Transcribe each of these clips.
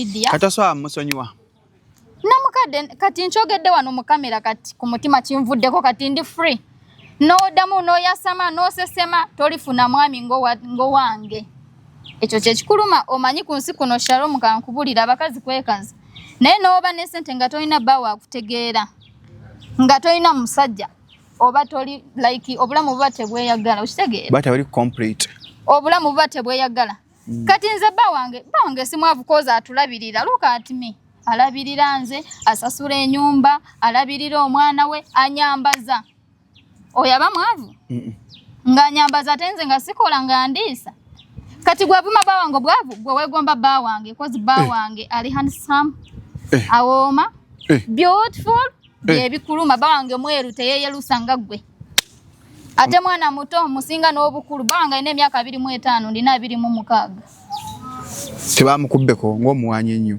Media. Kati osobola musonyiwa? Namukadde kati nkyogedde wano mu kamera, kati ku mutima kinvuddeko, kati ndi free. N'oddamu n'oyasama n'osesema, tolifuna mwami ng'owange. Ekyo kyekikuluma. Omanyi ku nsi kuno, Shalom, kankubulira, abakazi kwekaza, naye n'oba ne sente nga tolina bba wakutegeera, nga tolina musajja, oba toli like obulamu buba tebweyagala, okitegeera? But tewali complete. Obulamu buba tebweyagala. Kati nze bba wange simwavu, 'cause atulabirira. Look at me, alabirira nze, asasula enyumba, alabirira omwana we, anyambaza. Oyo aba mwavu? Ng'anyambaza, ate nze nga sikola, nga ndiisa. Kati gwavuma bba wange obwavu, gwe weegomba bba wange, 'cause bba wange ali handsome, awooma, beautiful. Byebikuluma. Bba wange mweru, teyeyerusa nga ggwe, ate mwana muto, musinga n'obukulu. Bba wange alina emyaka 25, ndina 26. Tebamukubbeko ng'omuwanyi ennyo?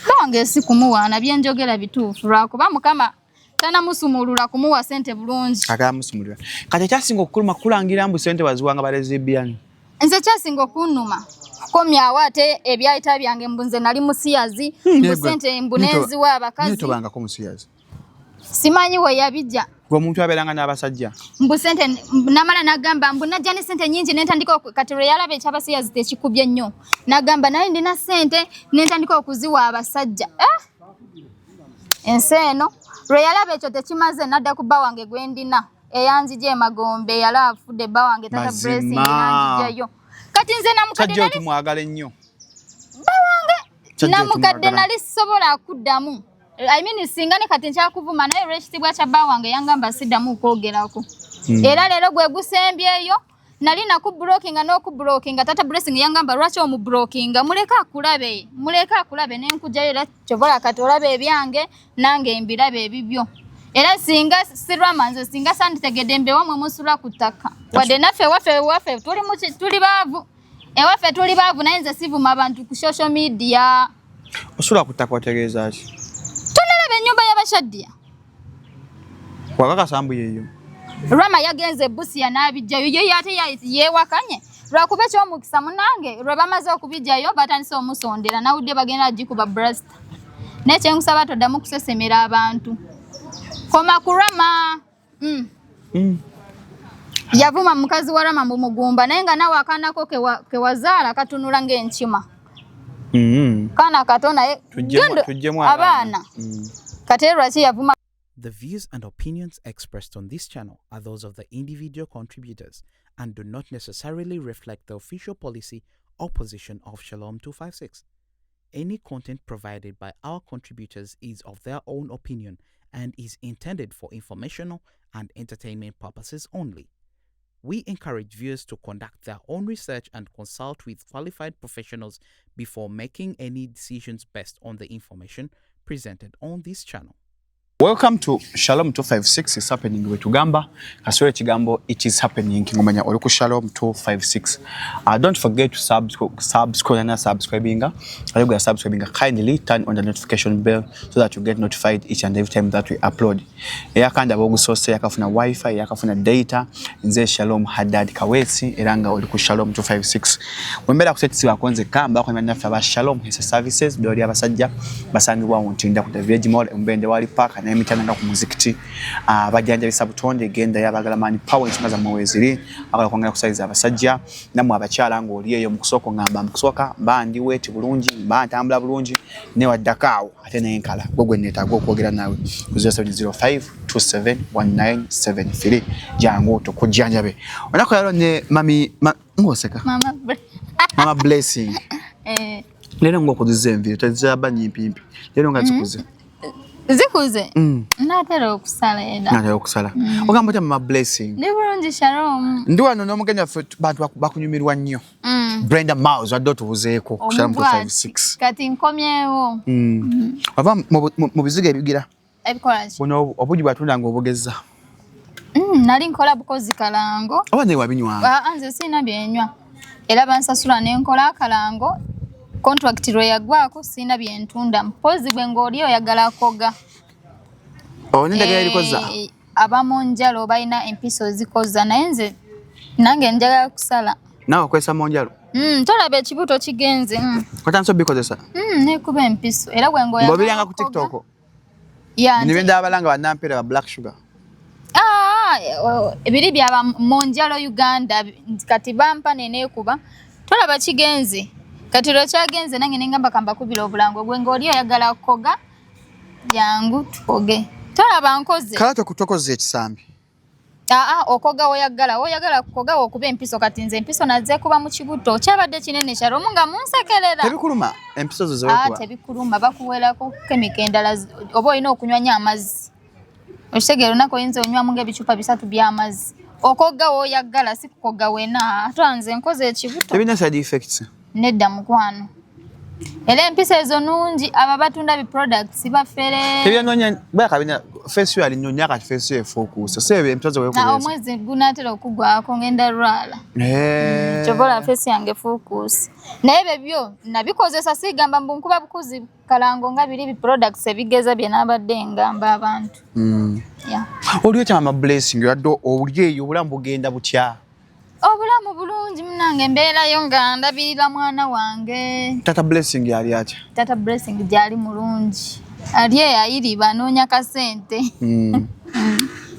Bba wange si kumuwaana, byenjogera bituufu, lwakuba Mukama tanamusumulula kumuwa sente bulungi. Akamusumulula. Kati ekyasinga okukuluma kulangira mbu sente waziwanga ba lesbian? Nze kyasinga okunnuma kukomyawo ate ebyayita byange, mbu nze nali musiyazi, mbu sente mbu nenziwa abakazi. Tobangako musiyazi. Simanyi we yabijja. Gwe omuntu abeeranga n'abasajja. Mbu sente namala nagamba mbu najja ne sente nyingi nentandika kati lwe yalaba ekyabasiyazi tekikubye nnyo, nagamba naye ndina sente nentandika okuziwa abasajja. Eh? Ensi eno, lwe yalaba ekyo tekimaze, nadda ku bba wange gwe ndina, eyanzija emagombe, yala afudde, bba wange tata Mazima. Blessing, nanzijayo. Kati nze namukadde Kyajja nali otumwagala ennyo. Bba wange Kyajja namukadde otumwagala. nali sisobola kuddamu. I mean, singa ne kati nkyakuvuma, naye olw'ekitiibwa kya bba wange yangamba siddamu kwogerako. Era leero gwe gusembyeyo. Nali nakublockinga n'okublockinga. Tata Blessing yangamba, "Lwaki omublockinga? Muleke akulabe, muleke akulabe." Nenkujayo, era kyovola kati olaba ebyange, nange mbiraba ebibyo. Era singa sirwama, nze singa sanditegedde mbe wamwe musula ku ttaka, wadde naffe ewaffe tuli baavu, ewaffe tuli baavu, naye nze sivuma abantu ku social media. Osula ku ttaka otegeeza ki? Tonalaba ennyumba y'abashaddiya? Wakakasa mbu yeeyo? Rama yagenze ebusiya n'abijjayo ye, ate yeewakanye lwakuba ekyomukisa munange lwe bamaze okubijjayo batandise omusondera, nawudde bagenda gikuba brasta. Naye kyenkusaba, toddamu kusesemera abantu, koma ku Rama. Yavuma mukazi wa Rama mbu mugumba, naye nga nawe akaanako kewazaala katunula ng'enkima. Kaana kato, naye Tuggyemu abaana. Kati era lwaki yavuma? The views and opinions expressed on this channel are those of the individual contributors and do not necessarily reflect the official policy or position of Shalom 256. Any content provided by our contributors is of their own opinion and is intended for informational and entertainment purposes only. We encourage viewers to conduct their own research and consult with qualified professionals before making any decisions based on the information presented on this channel. Welcome to Shalom 256 is happening. Wetugamba kasore ekigambo "it is happening" ngomanya oli ku Shalom 256. Don't forget to subscribe na subscribing. Ayo gwa subscribing, kindly turn on the notification bell so that you get notified each and every time that we upload. Eyakanda bogusose yakafuna wifi, yakafuna data. Nze Shalom Haddad Kawesi, era nga oli ku Shalom 256. Wembeera kusetisiba konze kamba kwa naffe aba Shalom Health Services, doli abasajja basangibwa mu Ntinda ku The Village Mall, Mbende wali park n'emityana nga ku muzikiti. Bajjanjabisa butonde, genda yabagala man power, ensonga zammwe weeziri, abagala kwongera kusayiza abasajja, nammwe abakyala ng'oli eyo mu kusooka ngamba mu kusooka mba ndi weeti bulungi, mba ntambula bulungi, newaddako awo ate nenkala gwe gwe neetaaga okwogera naawe ku 0705 271973, jangu tukujjanjabe. Olunaku leero ne mami ng'oseka. Mama Blessing. Eh. Leero ng'okuzizza enviiri, tezaba nyimpimpi leero nga zikuze. Zikuze. Naatera okusala era. Natera okusala. Ogamba otya, Mama Blessing? Ndi bulungi, Shalom. Ndi wano n'omugenyi waffe, bantu bakunyumirwa nnyo. Brenda Miles, wadde otubuzeeko ku Shalom 256. Kati nkomyewo. Ova mu bizigo ebigira Ebikola ki? Buno obugi bwatunda nga obugeza. Nali nkola bukozi kalango. Oba naye wabinywanga? Ah, nze sirina byenywa, era bansasula nenkola akalango. Contract lwe yaggwako, sirina byentunda, mpozi gwe ng'oli oyagala koga. Oh, n'endagala erikoza. Eh, abamunjalo balina empiso ezikoza, naye nze nange njagala kusala. Naawe okozesa monjalo? Tolaba ekibuto kigenze. Otandise obikozesa? Nekuba empiso era bwengoya. Ng'obiranga ku TikTok? Ya. Nibyo ndabalanga bannampeera ba Black Sugar. Ah, ebiri byaba Monjalo Uganda, kati bampa neneekuba, tolaba kigenze. Kati lwe kyagenze nange nengamba kambakubira obulango, gwe ng'oli oyagala kukoga, jangu tukoge, tolaba nkoze. Kala tokutokoza ekisambi. Aa, okoga woyagala, woyagala kukoga wokuba empiso. Kati nze empiso nazeekuba mu kibuto, kyabadde kinene kyalomu nga munsekerera. Tebikuluma empiso zo? Ah, zewekuba? Tebikuluma, bakuweerako chemical endala, oba olina okunywa nnyo amazzi, okitegeera? Olunaku oyinza onywamu ng'ebicupa 3 by'amazzi. Okoga woyagala, si kukoga wena. Ate nze nkoze ekibuto. Tebirina side effects? Nedda mukwano, era empiso ezo nungi, abo abatunda bi products bafere. Tebyanoonya bwakabina face yo alinyonya, kati face yo efuukuuse, so ebyo empiso Na zewekuba? Omwezi gunaatera okugwako, ngenda lwala. Kyobola face yange fuukuuse, naye ebyo byo nabikozesa, sigamba mbu nkuba bukuzi kalango nga biri bi products ebigeza bye nabadde ngamba abantu. Yeah. Oli otya mama Blessing? Yadde oli eyo, obulamu bugenda butya? Obulamu bulungi munange, mbeerayo nga ndabirira mwana wange. Tata Blessing yali atya? Tata Blessing gyali mulungi, ali eyo ayiriba anoonya kasente.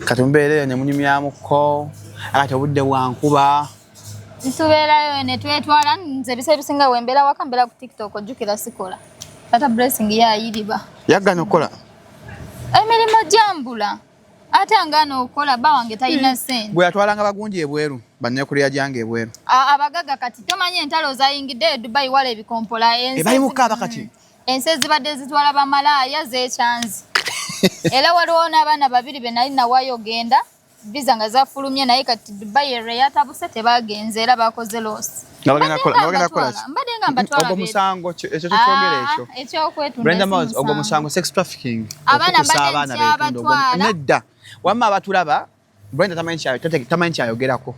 Kati mubeera eyo ne munyumyamuko, akati obudde bwankuba? Tubeerayo ne twetwala. Nze ebiseera ebisinga wembeera waka mbeera ku TikTok, ojjukira sikola. Tata Blessing ye ayiriba. Yagaana okukola? Emirimu gyambula, ate angaana okukola, bba wange talina ssente. Gwe yatwalanga bagungi ebweru, bannekulya gyange ebweru. Abagaga kati tomanyi entalo zayingidde e Dubai, wala ebikompola. Ebali mukaaba kati. Ensi ezibadde zitwala bamalaaya zekyanzi, era waliwo n'abaana babiri be nali nawaayo genda, visa nga zafulumye, naye kati Dubai erwe yatabuse, tebagenze era bakoze loss. Nga bagenda kukola ki? Mbadde nga mbatwala. Ogwo musango, ekyo kyokyogera ekyo. Ekyokwetunda Brenda si Miles, ogwo musango. Musango, sex trafficking. Abaana Okukusa mbadde abaana beetunda, nkyabatwala. Nedda, wamma abatulaba, Brenda tamanyi kyayogerako,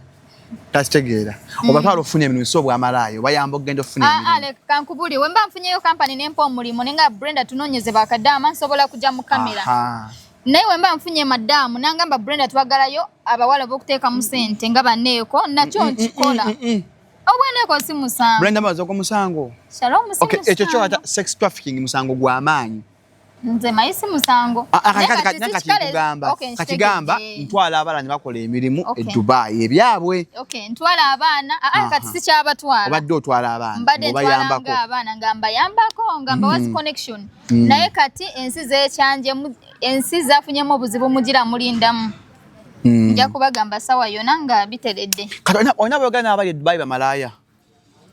takitegeera. Obatwala okufuna emirimu, si obwamalaayo, bayamba okugenda okufuna Ah, ah, emirimu. Leka kankubulire, we mba nfunyeyo kampani nempa omulimu nenga Brenda tunoonyeze bakadaama, nsobola kujja mu kamera. Naye we mba nfunye madaamu nangamba Brenda twagalayo abawala b'okuteekamu ssente nga banneeko, nakyo nkikola. Obweneeko si musango. Brenda Miles, ogwo musango. Shalom, si Okay, ekyo musango. kyo sex trafficking musango gw'amaanyi. Nze mayi si musango. Ah, ah, Naye kati kati kati si kikale- kugamba Okay, kati gamba nkitegedde. ntwala abaana ne bakola emirimu e Dubai ebyabwe. Okay, ntwala abaana. Ah, ah, kati sikyabatwala. Obadde otwala abaana Mbadde ng'obayambako. ntwalanga abaana nga mbayambako, nga mbawa zi connection, naye kati ensi zekyanjemu, ensi zafunyemu obuzibu, mugira mulindamu. Nja kubagamba sawa yonna nga biteredde. Kati olina boyogera n'abali e Dubai bamalaaya?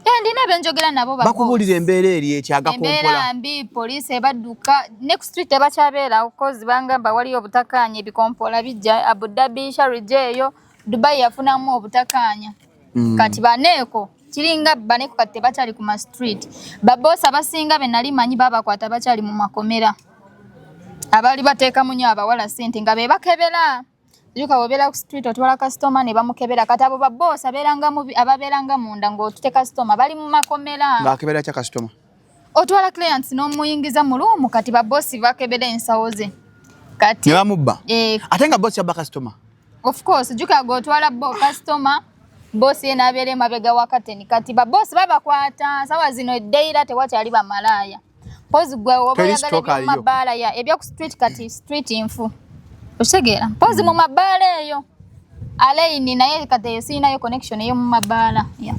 Eh, ndina benjogera nabo ba Bakubuulira embeera eri ekyagakompola? Embeera mbi, poliisi ebadduka, next street tebakyabeerawo, 'cause bangamba waliyo obutakaanya, ebikompola bijja Abu Dhabi, Sharjah, eyo Dubai yafunamu obutakaanya. Kati baneeko kiringa baneeko kati tebakyali ku ma street. Baboosi abasinga be nali manyi babakwata, bakyali mu makomera, abaali bateekamu nnyo abawala ssente nga be bakebera. Juka bw'obeera ku street otwala kasitoma ne bamukebera, kati abo baboosi ababeeranga munda ng'otute kasitoma bali mu makomera. Ng'akebera kya kasitoma? Otwala clients n'omuyingiza mu room, kati babosi bakebera ensawo ze, kati Ne bamubba? Eh. Ate nga bosi yabba kasitoma? Of course, juka gotwala bo customer, bosi ye n'abeera emabega wa kateni. Kati babosi babakwata, sawa zino eddeira tewakyali bamalaaya, mpozi gwe oba Teri oyagala stock aliyo. ebyomumabaala ya ebya ku street. Kati street nfu, okitegeera? Mpozi mu mabaala eyo Alaini, naye kati eyo siyinayo connection eyo mu mabaala, yeah.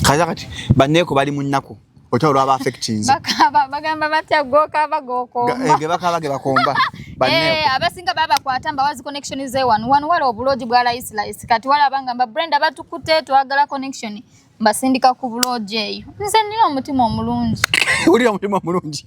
Kaza kati banneeko bali mu nnaku, otalo lwaba affectinze. Bakaba bagamba batya? Gokaba gokomba. Ge bakaba ge bakomba Eh, banneeko. Abasinga babakwata, mbawazi connection ze wano wano, wala obuloji bwa layisi layisi. Kati walaba ngamba Brenda batukute twagala connection, mbasindika ku buloji eyo. Nze nina omutima omulungi. Wulira omutima omulungi.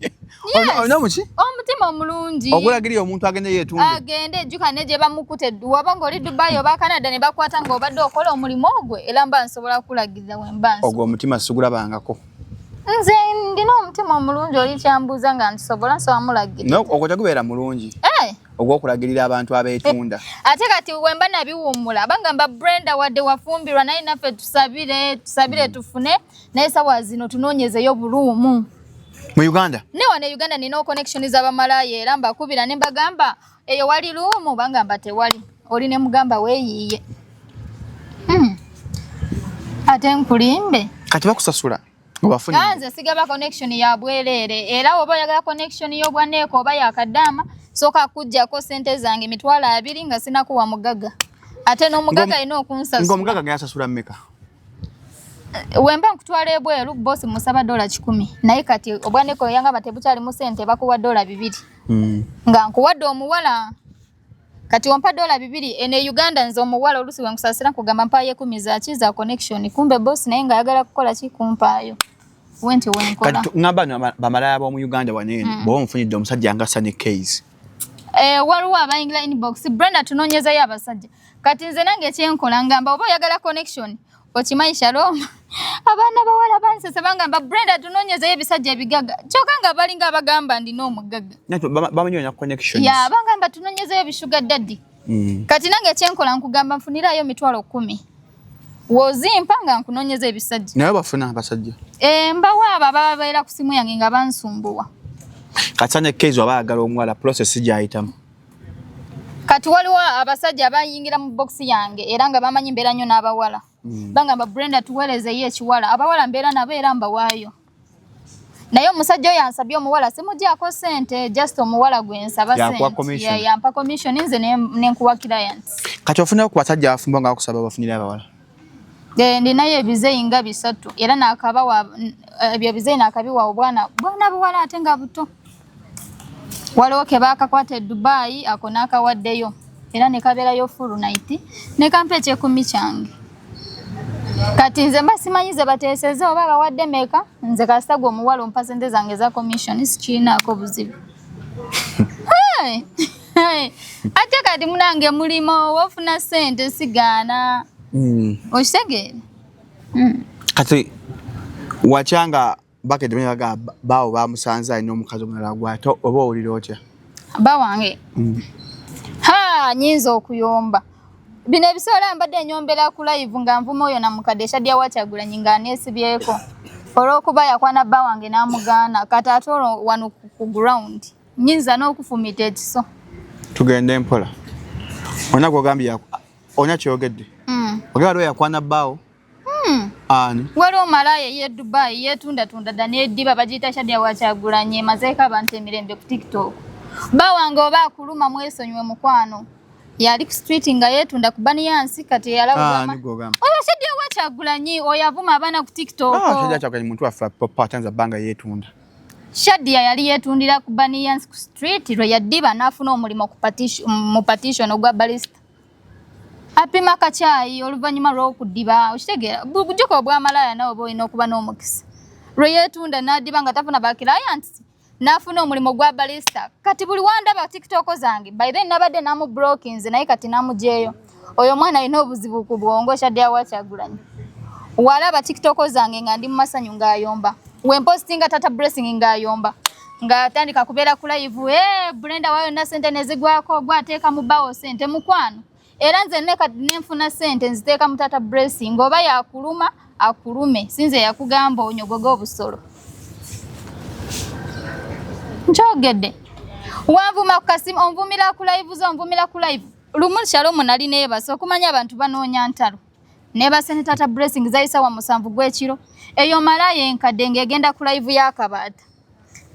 Olina omuki? Omutima omulungi. Ogulagirira omuntu agende yeetunde? Agende, ejjuka ne gye bamukute, waba ng'oli Dubai oba Canada ne bakwata ng'obadde okola omulimu ogwo, era mba nsobola kukulagirira wemba nsobola. Ogwo omutima sigulabangako. Nze ndina omutima omulungi, oli kyambuuza nga nkisobola, nsobola mulagirira. No, ogwo tegubeera mulungi. Eh! Ogw'okulagirira abantu abeetunda. Ate kati wemba nabiwummula, bagamba Brenda wadde wafumbirwa naye naffe tusabire, tusabire tufune, naye sawa zino tunoonyezeyo buluumu mu Uganda. Ne wano e Uganda nina connection z'abamalaaya, era mbakubira ne mbagamba eyo wali room, bangamba tewali, oli ne mugamba weeyiiye. Ate nkulimbe. Kati bakusasula nga nze sigaba connection ya bwereere, era oba oyagala connection y'obwaneeko oba yakadaama, sooka kujjako sente zange 20,000 nga sinakuwa mugaga, ate n'omugaga alina okunsasula. Ng'omugaga gayasasula mmeka? Wemba nkutwala ebweru, bosi musaba $100, naye kati obwaneeko yangamba tebukyalimu sente, bakuwa $2. Nga nkuwadde omuwala, kati ompa $2. Eno e Uganda nze omuwala oluusi wenkusasira nkugamba mpaayo 10 zaki za connection, kumbe bosi naye ng'ayagala kukola ki, kumpaayo wenti wenkola. Kati ngamba bamalaya b'omu Uganda wano eno, bw'oba omufunidde omusajja nga Sunny Case. Waliwo abayingira inbox, Brenda tunoonyezayo abasajja. Kati nze nange ekyenkola ngamba oba oyagala connection, okimanyi Shalom, abaana bawala bansesa bangamba Brenda tunoonyezayo ebisajja ebigaga, kyokka nga balinga abagamba ndina omugagga. Bamanyi olina connections. Ya, bangamba tunoonyezayo ebisugar daddy. Kati nange ekyenkola nkugamba nfunirayo 10,000, wozimpa nga nkunoonyeza ebisajja. Naye bafuna abasajja? Mbawa abo ababeera ku simu yange nga bansumbuwa. Kati Sunny Case waba ayagala omuwala, process gy'ayitamu? Kati waliwo abasajja abayingira mu box yange era nga bamanyi mbeera nnyo n'abawala. Bangamba Brenda tuweerezeyo ekiwala, abawala mbeera nabo era mbawaayo. Naye omusajja oyo ansabye omuwala simugyako sente, just omuwala gwe nsaba sente. Yampa commission, nze nenkuwa clients. Kati ofunayo ku basajja abafumbo nga bakusaba bafunire abawala? Ndinayo ebizeeyi nga 3 era nakabawa ebyo ebizeeyi, nakabiwa obwana bwana buwala ate nga buto. Waliwo ke baakakwata e Dubai, ako n'akawaddeyo era ne kabeerayo full night ne kampa ekyekumi kyange. Kati nze mba simanyi ze bateeseza oba bawadde meka, nze kasita gwe omuwala ompa sente zange eza commission, sikiinaako buzibu. Ate kati munange mulimo wofuna sente sigaana. Okitegeera? Kati wakyanga bakedde baga baawo bamusanze alina omukazi omulala gwate, oba owulira otya? Ba wange? Ha, nyinza okuyomba. Bino ebiseera mbadde nyombera ku live nga nvuma oyo namukadde Shadia Wakyagulanyi nga aneesibyeko olw'okuba yakwana bba wange n'amugaana. Kati ate olwo wano ku ground nyinza n'okufumita ekiso. Tugende mpola. Ona gwogambye ona kyogedde. Ogamba waliwo yakwana bbaawo? Ani? Waliwo malaaya ye Dubai yeetundatunda dda n'eddiba, bagiyita Shadia Wakyagulanyi, emazeeko abantu emirembe ku TikTok. Bba wange oba akuluma mwesonyiwe mukwano. Yali ku street nga yeetunda ku baniyansi, kati yalabugama. Oyo Shadia Wakyagulanyi oyo avuma abaana ku TikTok. Shadia Kyagulanyi muntu waffe papa atanza bbanga yeetunda. Shadia yali yeetundira ku baniyansi ku street, lwe yaddiba n'afuna omulimu mu partition ogwa barista. Apima kacaayi oluvannyuma lw'okuddiba, okitegeera? Bujjuka obwamalaaya nawe oba olina okuba n'omukisa. Lwe yeetunda n'addiba nga tafuna ba clients, n'afuna omulimu gwa barista. Kati buli wandaba TikTok zange, by then nabadde namu blockinze naye kati namugyeyo. Oyo omwana alina obuzibu ku bwongo, Shadia Wakyagulanyi. Walaba TikTok zange nga ndi mu masanyu ng'ayomba. Wempostinga Tata Blessing ng'ayomba. Ng'atandika kubeera ku live, Brenda waayo na sente ne zigwako, gwateeka mu bbawo sente mukwano. Era nze ne kati nenfuna sente nziteeka mu Tata Blessing, oba yakuluma akulume, sinze yakugamba onyogoge obusolo. Nkyogedde. Wanvuma ku kasimu, onvumira ku live zo, onvumira ku live. Lumu Shalom nali neebase, okumanya abantu banoonya ntalo. Neebase ne Tata Blessing zayisa wa 7 gw'ekiro. Eyo malaaya enkadde ng'egenda ku live ya Kabaata.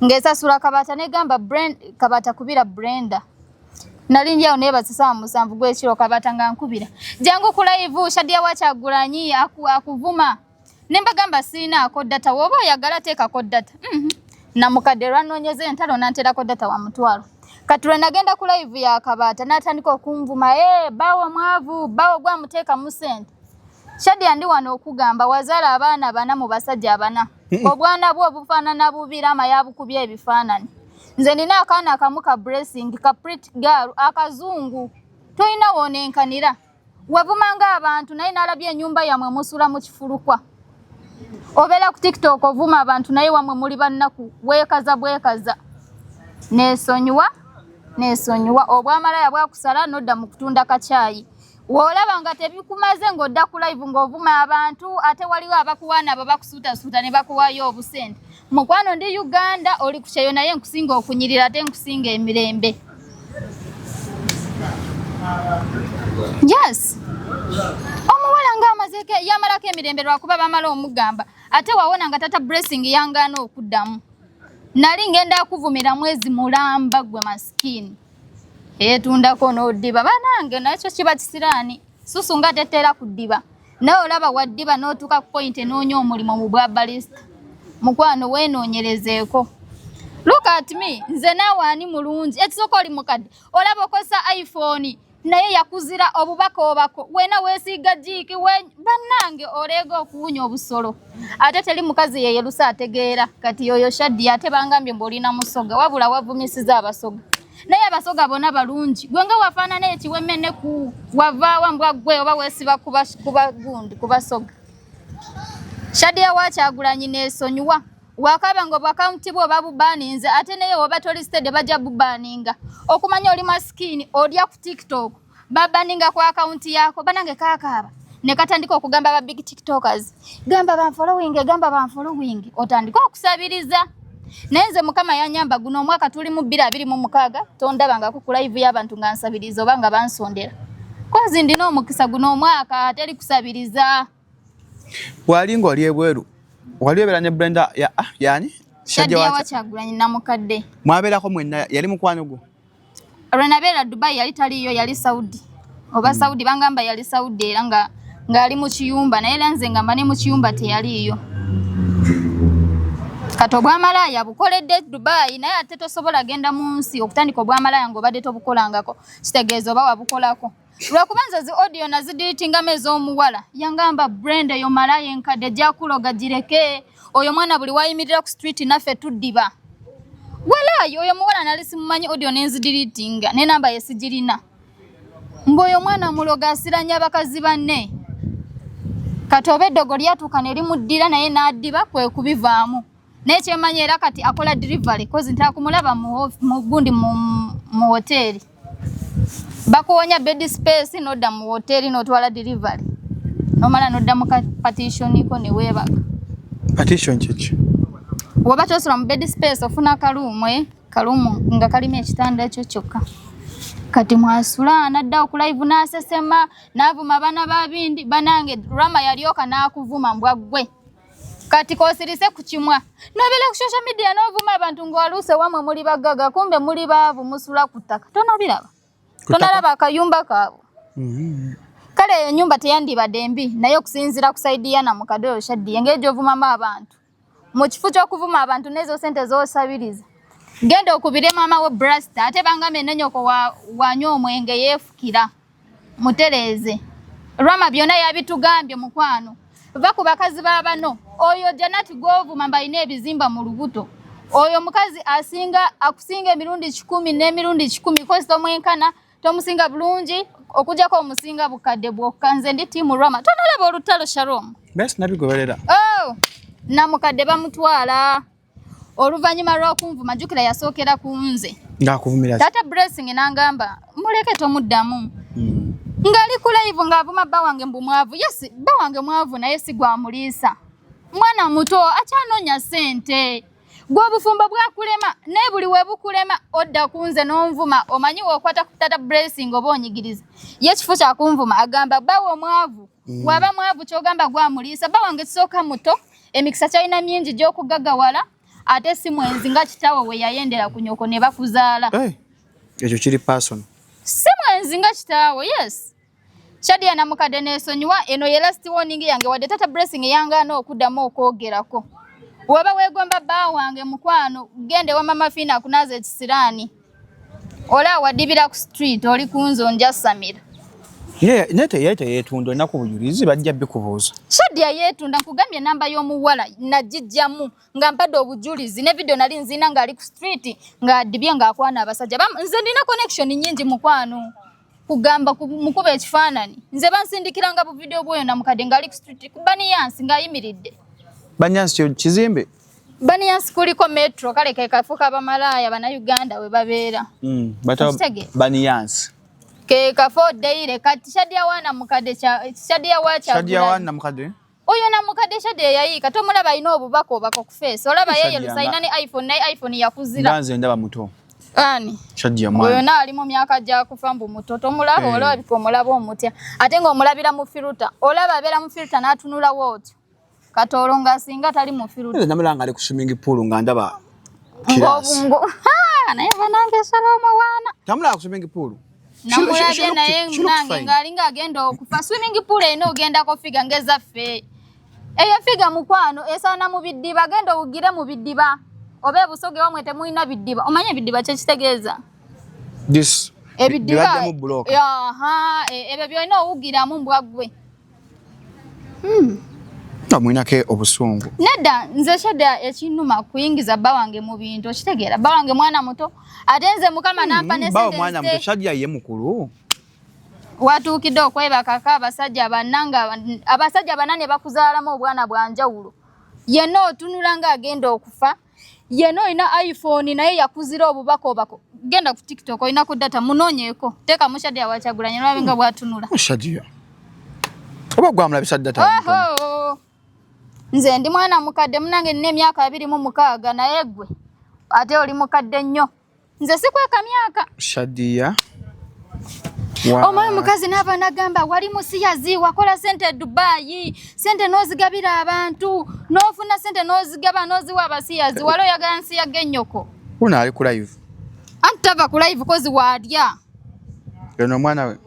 Ng'esasula Kabaata negamba Kabaata kubira Brenda. Nali njawo neebase ssaawa 7 gw'ekiro, Kabaata nga nkubira. Jangu ku live, Shadia Wakyagulanyi akuvuma. Ne mbagamba sirinaako data, w'oba oyagala teekako data. Namukadde lwanoonyeza entalo n'anteerako data wa 50,000. Kati lwe nagenda ku live ya Kabaata n'atandika okunvuma, bawo mwavu, bawo gwamuteeka mu ssente. Shadia ndi wano okugamba wazaala abaana 4 mu basajja 4. Obwana bwo obufaanana bubi Rama yabukubye ebifaananyi. Nze nina akaana akamu ka Blessing, ka pretty girl, akazungu. Tolina w'onenkanira. Wavumanga abantu naye n'alabye ennyumba yammwe musula mu kifulukwa. Obeera ku TikTok ovuma abantu naye wammwe muli bannaku, weekaza bwekaza. Neesonyiwa, neesonyiwa. Obwamalaya bwakusala n'odda mu kutunda kacaayi. W'olaba nga tebikumaze ng'odda ku live ng'ovuma abantu, ate waliwo abakuwaana abo bakusuutasuuta ne bakuwaayo obusente. Mukwano ndi Uganda, oli ku kyeyo naye nkusinga okunyirira ate nkusinga emirembe. Yes. Omuwala ng'amaze Yamazeeko, yamalako emirembe lwakuba bamala omugamba. Ate wawona nga tata Blessing yangaana okuddamu. Nali ngenda kuvumira mwezi mulamba gwe masikini. Eyetundako n'oddiba banange nakyo kiba kisiraani. Susu nga tetera kudiba. Nawe olaba waddiba n'otuuka ku point enoonya omulimu mu bwa barista. Mukwano weenoonyerezeeko. Look at me, nze naawe ani mulungi? Ekisooka oli mukadde. Olaba okozesa iPhone naye yakuzira obubaka obako. Wena weesiiga jiiki we bannange oleega okuwunya obusolo. Ate teri mukazi yeyerusa ategeera. Kati yoyo Shadia ate bangambye mbu olina musoga wabula wavumisiza abasoga. Naye abasoga bonna balungi. Gwe nga wafaanana ekiwemeneku wavaawa mbwa gwe oba weesiba kuba gundi kubasoga. Shadia wa Kyagulanyi neesonyiwa. Wakaba nga obwakawunti bwo babubaninze ate naye woba toli steady bajja bubaninga. Okumanya oli masikini olya ku TikTok babaninga ku akawunti yako banange kakaaba ne katandika okugamba ba big tiktokers gamba banfollowing gamba banfollowing otandika okusabiriza. Naye nze Mukama yanyamba guno omwaka tuli mu 2026 tondabangako ku live y'abantu nga nsabiriza oba nga bansondera. Kozi ndina omukisa guno omwaka teri kusabiriza. Wali ng'oli ebweru wali obeera ne Brenda ya, ah, yani Shadia wa Kyagulanyi namukadde. Mwabeerako mwenna yali mukwano gwo? Lwe nabeera Dubai yali taliiyo yali Saudi. Oba Saudi bangamba yali Saudi era nga ng'ali mu kiyumba naye era nze ngamba ne mu kiyumba teyaliiyo. Kati obwamalaaya bukoledde Dubai naye ate tosobola genda mu nsi okutandika obwamalaaya ng'obadde tobukolangako kitegeeza oba wabukolako. Lwakuba nze zi audio nazidiritingamu ez'omuwala yangamba Brenda eyo malaaya enkadde gyakuloga gireke oyo mwana buli wayimirira ku street naffe tuddiba. Walaayi oyo muwala nali simumanyi audio nenzidiritinga ne namba ye sigirina. Mbu oyo mwana muloga asiranya abakazi banne. Kati oba eddogo lyatuuka ne limuddira naye n'addiba kwe kubivaamu. Naye kyemanyi era kati akola delivery kozi ntera kumulaba mu gundi mu hoteri. Bakuwonya bed space n'odda mu hoteri n'otwala delivery. N'omala n'odda mu partition ko ne weebaka. Partition kiki? Woba tosula mu bed space ofuna kaluumu kaluumu nga kalimu ekitanda ekyo kyokka. Kati mwasula n'adda ku live n'asesema n'avuma abaana ba bindi banange Rama yalyoka n'akuvuma mbwa ggwe. Kati kosirise ku kimwa nobeera ku social media n'ovuma abantu ng'waluuse wamwe muli bagagga kumbe muli baavu musula ku ttaka tonobiraba tonalaba akayumba kaabwe. Kale eyo ennyumba teyandibadde mbi naye okusinziira ku saidi ya namukadde oyo Shadia engeri gy'ovumamu abantu mu kifo ky'okuvuma abantu n'ezo ssente z'osabiriza genda okubire maama we brasta ate bangambye ne nnyoko wanywa omwenge yeefukira mutereeze. Rama byonna yabitugambye mukwano. Va ku bakazi ba bano. Oyo Janati gw'ovuma mbu alina ebizimba mu lubuto. Oyo mukazi asinga akusinga emirundi 100 n'emirundi 100 kozi tomwenkana tomusinga bulungi okujjako omusinga bukadde bwokka. Nze ndi tiimu Rama. Tonalaba olutalo Shalom. Best nabigoberera. Oh, namukadde bamutwala. Oluvannyuma lw'okunvuma jjukira yasookera ku nze. Ng'akuvumira ki? Taata Blessing n'angamba muleke tomuddamu. Ng'ali ku live ng'avuma bba wange mbu mwavu. Yes, bba wange mwavu naye si gwamuliisa. Mwana muto akyanoonya ssente. Gwe obufumbo bwakulema naye buli we bukulema odda ku nze n'onvuma omanyi w'okwata ku Taata Blessing oba onyigiriza. Ye kifo kya kunvuma agamba bba wo mwavu. Waba mwavu ky'ogamba gwamuliisa. Bba wange kisooka muto emikisa kyalina mingi gy'okugagawala ate si mwenzi nga kitaawe we yayendera ku nnyoko ne bakuzaala. Ekyo kiri personal. Si mwenzi nga kitaawe, yes. Shadia namukadde neesonyiwa eno ye last warning yange wadde Tata Blessing yangaana okuddamu okwogerako. Waba weegomba bba wange mukwano genda ewa Mama Fina akunaaza ekisiraani. Ola wadibira ku street oli kunze onjasamira. Naye teyeetunda olina ku bujulizi bajja bikubuuza. Shadia yeetunda nkugambye enamba y'omuwala nagijjamu nga mpadde obujulizi ne video nali nzina ng'ali ku street ng'adibye ng'akwana abasajja. Nze ndina connection nnyingi mukwano. Kugamba mukuba ekifaananyi nze bansindikiranga bu video bwoyo namukadde ng'ali ku street ku Baniyansi ng'ayimiridde. Baniyansi kizimbe? Baniyansi kuliko metro kale ke kafo k'abamalaaya bannayuganda we babeera. Baniyansi. Ke kafo Deire kati Shadia wa namukadde Shadia wa Kyagulanyi. Shadia wa namukadde? Oyo namukadde Shadia yayiika tomulaba alina obubaka obako ku face olaba yeye lusa alina ne iPhone naye iPhone yakuzira. Nze ndaba muto. Ani? Shadia mwana. Oyo na ali mu myaka gya kufa mbu muto tomulaba. Eh. Olabika omulaba omutya ate ng'omulabira mu filter, olaba abeera mu filter n'atunulawo otyo kati olwo ng'asinga tali mu filter. Nze namulaba nga ali ku swimming pool nga ndaba class. Ng'obungo naye banange Shalom waana. Tamulaba ku swimming pool. Namulabye naye She looked nange fine. ng'alinga agenda okufa. Swimming pool erina ogendako figure ng'ezaffe. Eyo figure mukwano esaana mu bidiba, genda owugire mu bidiba oba ebusoge wamwe temulina bidiba. Omanyi ebidiba kyekitegeeza? This Ebidiba bibajjamu buloka. Aha, ebyo byolina owugiramu mbwa ggwe. Nga mulinako obusungu. Nedda, nze Shadia ekinnuma kuyingiza bba wange mu bintu, okitegeera? Bba wange mwana muto ate nze Mukama nampa ne Bawo sente mwana nzite. muto, Shadia ye mukulu. Watuukidde okwebakako abasajja banna nga abasajja banna ne bakuzaalamu obwana bwa njawulo. Yenna otunula ng'agenda okufa, yenna olina iPhone naye yakuzira obubaka obako. Genda ku TikTok olina ku data munoonyeeko, teekamu Shadia wa Kyagulanyi olabe nga bw'atunula. Shadia. Oba gwamulabisa data. Oho! Nze ndi mwana mukadde munange, nina emyaka 26 naye ggwe ate oli mukadde nnyo. Nze sikweka myaka. Shadia. Omwoyo mukazi n'ava n'agamba wali musiyazi, wakola sente e Dubai, sente n'ozigabira abantu, n'ofuna sente n'ozigaba n'oziwa abasiyazi, wali oyagala nsiyaga ennyoko. Uno ali ku live. Anti tava ku live kozi waalya. Eno omwana we.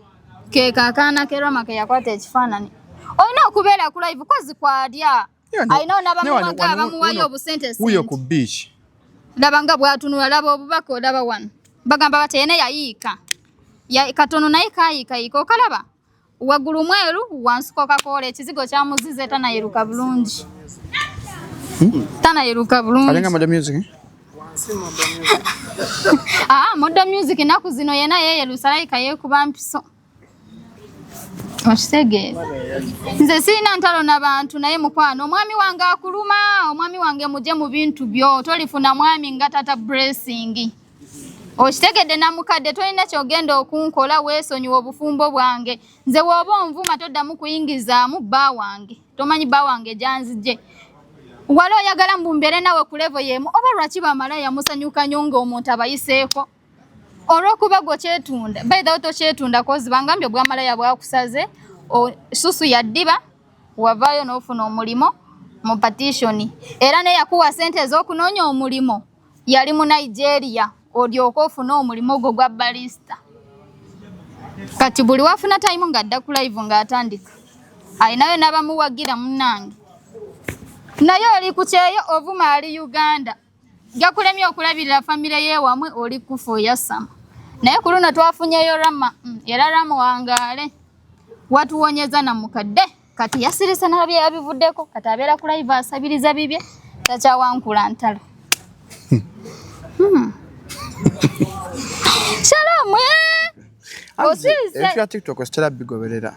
Ke kakaana ke Rama ke yakwata ekifaananyi. Olina okubeera ku live kozi kwalya. Alina n'abamuwaga abamuwayo obusente Wuyo ku sente. beach. Laba nga bw'atunula, laba obubaka olaba wano. Bagamba bati ene yayiika. Ya, katono naye kayiikayiika okalaba. Waggulu mweru, wansi Coca-Cola, ekizigo kyamuzize tanayeruka bulungi. Tanayeruka bulungi. Alinga Modern Music. Ah, Modern Music ennaku zino yena yeeyerusa alayika yeekuba mpiso. Okitegeera? Nze sirina ntalo na bantu naye mukwano omwami wange akuluma, omwami wange mugye mu bintu byo, tolifuna mwami nga tata blessing. Okitegedde namukadde tolina ky'ogenda okunkola, weesonyiwa obufumbo bwange. Nze bw'oba onvuma toddamu kuyingizaamu bba wange. Tomanyi bba wange gyanzigye. Wali oyagala mbu mbeere nawe ku level y'emu oba lwaki bamalaaya musanyuka nnyo ng'omuntu abayiseeko? Olw'okuba gwe okyetunda, by the way tokyetunda kozi bangambye obwamalaya bwakusaze, susu ya ddiba, wavaayo n'ofuna omulimo mu partition. Era naye yakuwa ssente ez'okunoonya omulimo yali mu Nigeria olyoke ofune omulimo ogwo gwa barista. Kati buli wafuna time ng'adda ku live ng'atandika. Alinayo n'abamuwagira munnange. Naye oli ku kyeyo ovuma ali Uganda. Gakulemye okulabirira famire ye wamwe oli kufa oyasama. Naye ku luno twafunyeyo Rama, era Rama wangaale. Watuwonyeza na mukadde. Kati yasirise n'abye yabivuddeko, kati abeera ku live asabiriza bibye, takyawankula ntalo. Shalom, eh? Osirise. Ebintu bya TikTok sitera bigoberera.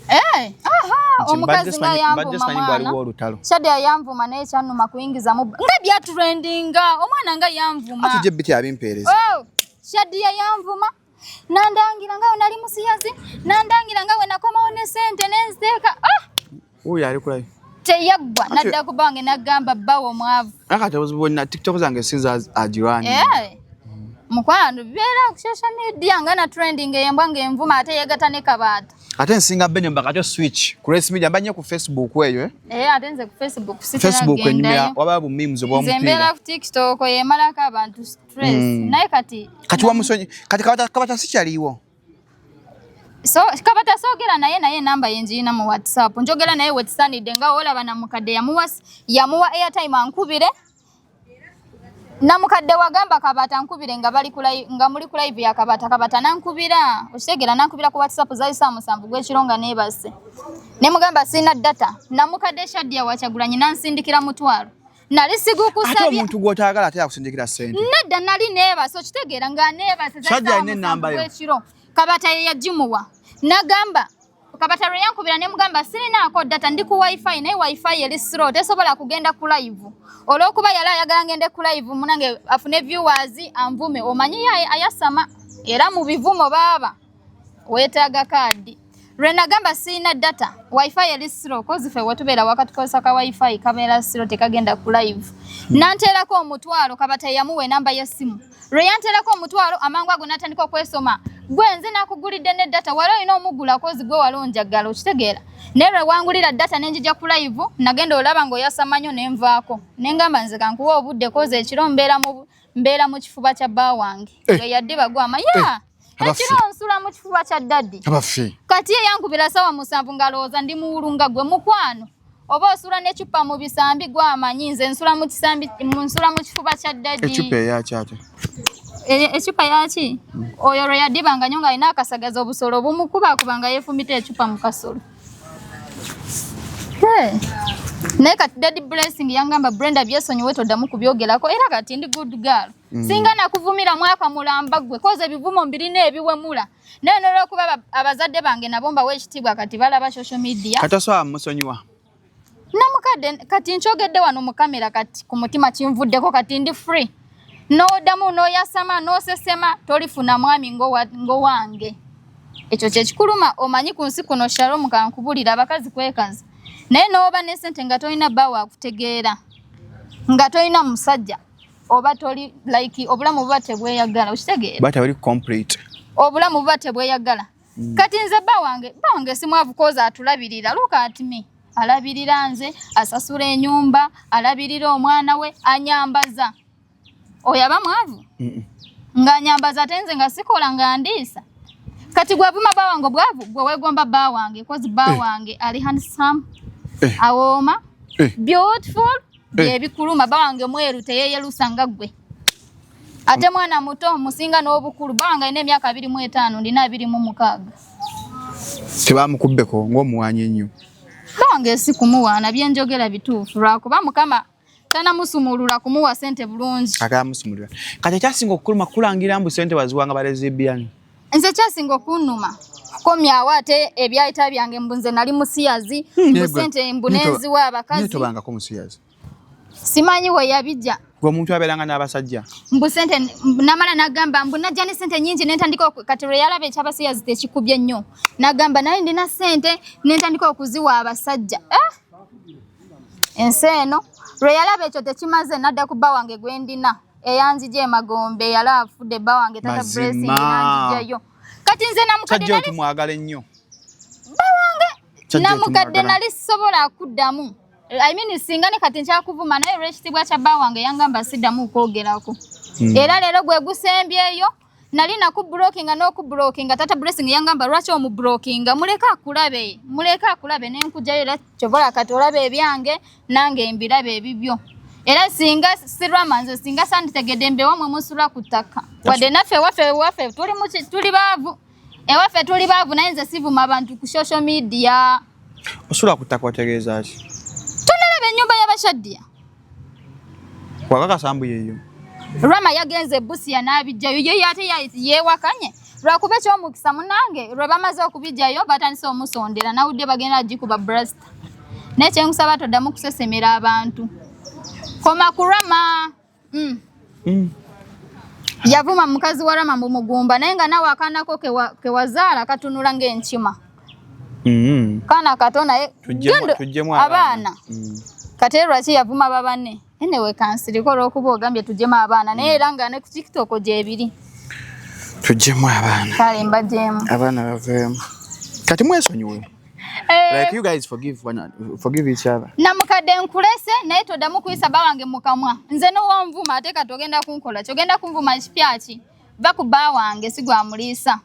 Eh, aha, Nti omukazi nga mbadde yanvuma simanyi mwana. waliwo olutalo. Shadia yanvuma naye kyannuma kuyingizamu nga byatrendinga omwana nga yanvuma. Ati je biti abimpeereza. Oh, Shadia yanvuma nandangira nga we nali musiyazi, nandangira nga we nakomawo ne sente nenziteeka. Ah! Wuyo ali ku live. Teyaggwa Ati- nadda ku bange n'agamba bbawo omwavu. Akati obuzibu bwonna TikTok zange sinza agirwani. Eh. Mukwano bibeera ku social media nga na trending eyembwa ng'envuma ate yeegata ne Kabaata. Ate nsinga bene mbaka ate switch ku Race Media mba nnyo ku Facebook eyo eh. Eh, ate nze ku Facebook sitera Facebook enyumira gendayo. waba bu memes Nze mbeera obw'omupiira. ku TikTok yemalako abantu stress. Naye kati Kati wamusonyi kati Kabata Kabata sikyaliwo. So Kabata soogera naye naye enamba ye njirina mu WhatsApp. Njogera naye wetusaanidde nga olaba namukadde yamuwa airtime ankubire. Namukadde wagamba Kabata nkubire nga bali ku live, nga muli ku live ya Kabata, Kabata nankubira. Okitegeera nankubira ku WhatsApp zaali ssaawa 7 gw'ekiro nga neebase. Ne mugamba sirina data. Namukadde Shadia wa Kyagulanyi n'ansindikira 500. Nali Ate sigukusabye. omuntu gw'otaagala ate yakusindikira ssente. Nedda nali neebase okitegeera nga neebase zaali Shadia ssaawa alina ennamba 7 yo. gw'ekiro. Kabata ye yagimuwa. Nagamba Kabata lwe yankubira ne mugamba sirinaako data ndi ku wifi naye wifi eri slow tesobola kugenda ku live. Olw'okuba yali ayagala ngende ku live munange afune viewers anvume omanyi ye ayasama era mu bivumo baaba weetaaga kaadi. Lwe nagamba sirina data, wifi eri slow, kozi ffe wetubeera waka tukozesa ka wifi kabeera slow, tekagenda ku live. Nanteerako 10,000, Kabata yamuwa enamba y'essimu. Lwe yanteerako 10,000, amangu ago n'atandika okwesoma. Gwe nze nakugulidde ne data, wali olina omugula kozi gwe wali onjagala, okitegeera. Naye lwe wangulira data ne njija ku live, nagenda olaba ng'oyasama nnyo ne nvaako. Ne ngamba nze kankuwe obudde kozi ekiro mbeera mu kifuba kya bba wange. Lwe yaddiba gwama, ya! Ekiro nsula mu kifuba kya daddy. Abaffe. Kati ye yankubira ssaawa 7 ng'alowooza ndi muwulu nga gwe mukwano. Oba osula n'eccupa mu bisambi gw'amanyi, nze nsula mu kisambi, nsula mu kifuba kya daddy. Eccupa eyaki ate? Eccupa yaki? Oyo lwe yadibanga nnyo ng'alina akasagazi obusolo bumukubakuba nga yeefumita eccupa mu kasolo. Naye kati Daddy Blessing yangamba Brenda byesonyiwe toddamu kubyogerako, era kati ndi good girl. Singa nakuvumira mwaka mulamba gwe, koze ebivumo mbirina ebiwemula. Naye n'olwokuba abazadde bange nabo mbawa ekitiibwa kati balaba social media. Kati osobola musonyiwa? Namukadde kati nkyogedde wano mu kamera kati ku mutima kinvuddeko kati ndi free. N'oddamu n'oyasama n'osesema tolifuna mwami ng'owange. Ekyo kye kikuluma omanyi ku nsi kuno Shalom kankubulira abakazi kwekaza. Naye n'oba ne ssente nga tolina bba wakutegeera, nga tolina musajja oba toli like obulamu buba tebweyagala, okitegeera? But tebuli complete. Obulamu buba tebweyagala. Kati nze bba wange simwavu koza atulabirira. Look at me. Alabirira nze, asasula ennyumba, alabirira omwana we, anyambaza. Oyo aba mwavu? Ng'anyambaza ate nze nga sikola nga ndiisa. Kati gwavuma bba wange obwavu, gwe weegomba bba wange, kozi bba wange ali handsome, awooma, beautiful, byebikuluma. Bba wange mweru teyeeyerusa nga ggwe. Ate mwana muto musinga n'obukulu, bba wange alina emyaka 25, ndina 26. Tebamukubbeko ng'omuwaanyi ennyo. Bba wange si kumuwaana, bye njogera bituufu lwakuba Mukama tanamusumulula kumuwa ssente bulungi. Akamusumulula. Kati ekyasinga okukuluma kulangira mbu ssente waziwanga ba lesbian. Nze kyasinga okunnuma kukomyawo ate ebyayita byange mbu nze nali musiyazi, mbu ssente mbu nenziwa abakazi. Tobangako musiyazi. Simanyi we yabijja. Gwe omuntu abeeranga n'abasajja. Mbu ssente namala n'agamba mbu najja ne ssente nnyingi ne ntandika kati lwe yalaba eky'abasiyazi tekikubye nnyo. N'agamba naye ndina ssente ne ntandika okuziwa abasajja. Ensi eno lwe yalaba ekyo tekimaze n'adda ku bba wange gwe ndina eyanzija emagombe, yali afudde bba wange Tata Blessing n'anzijjayo. Kati nze namukadde nali tumwagala ennyo. Bba wange namukadde nali sisobola kuddamu. I mean singa ne kati nkyakuvuma naye olw'ekitiibwa kya bba wange yangamba siddamu kwogerako. Era leero gwe gusembyeyo nali nakublockinga n'okublockinga. Tata Blessing yangamba lwaki omublockinga, muleke akulabe, muleke akulabe ne nkugyayo. Era kyovola kati olaba ebyange nange mbiraba ebibyo. Era singa sirwama nze singa sanditegedde mbe wamwe musula ku ttaka. Wadde naffe ewaffe tuli baavu. Ewaffe tuli baavu naye nze sivuma abantu ku social media. Osula ku ttaka otegeeza ki? Tonalaba ennyumba y'Abashaddia. Wakakasa mbu yeeyo. Rama yagenze e Busia n'abijjayo, ye ate yeewakanye. Lwakuba eky'omukisa munnange lwe bamaze okubijjayo batandise omusondera, nawudde bagenda gikuba brasta. Naye kye nkusaba toddamu kusesemera abantu. Koma ku Rama. Yavuma mukazi wa Rama mbu mugumba, naye nga nawe akaana ko ke wazaala katunula ng'enkima. Kaana kato naye tuggyemu abaana. Kati era lwaki yavuma babane? Anyway, kansiriko olw'okuba ogambye tuggyemu abaana, naye era nga ne ku TikTok gyebiri. Tuggyemu abaana. Kale mbagyemu. Abaana baveemu. Kati mwesonyiwe. Like you guys forgive one, forgive each other. Namukadde nkulese naye toddamu kuyisa bba wange mu kamwa. Nze n'owonvuma ate kati ogenda kunkola ki? Ogenda kunvuma kipya ki? Va ku bba wange si gwamuliisa.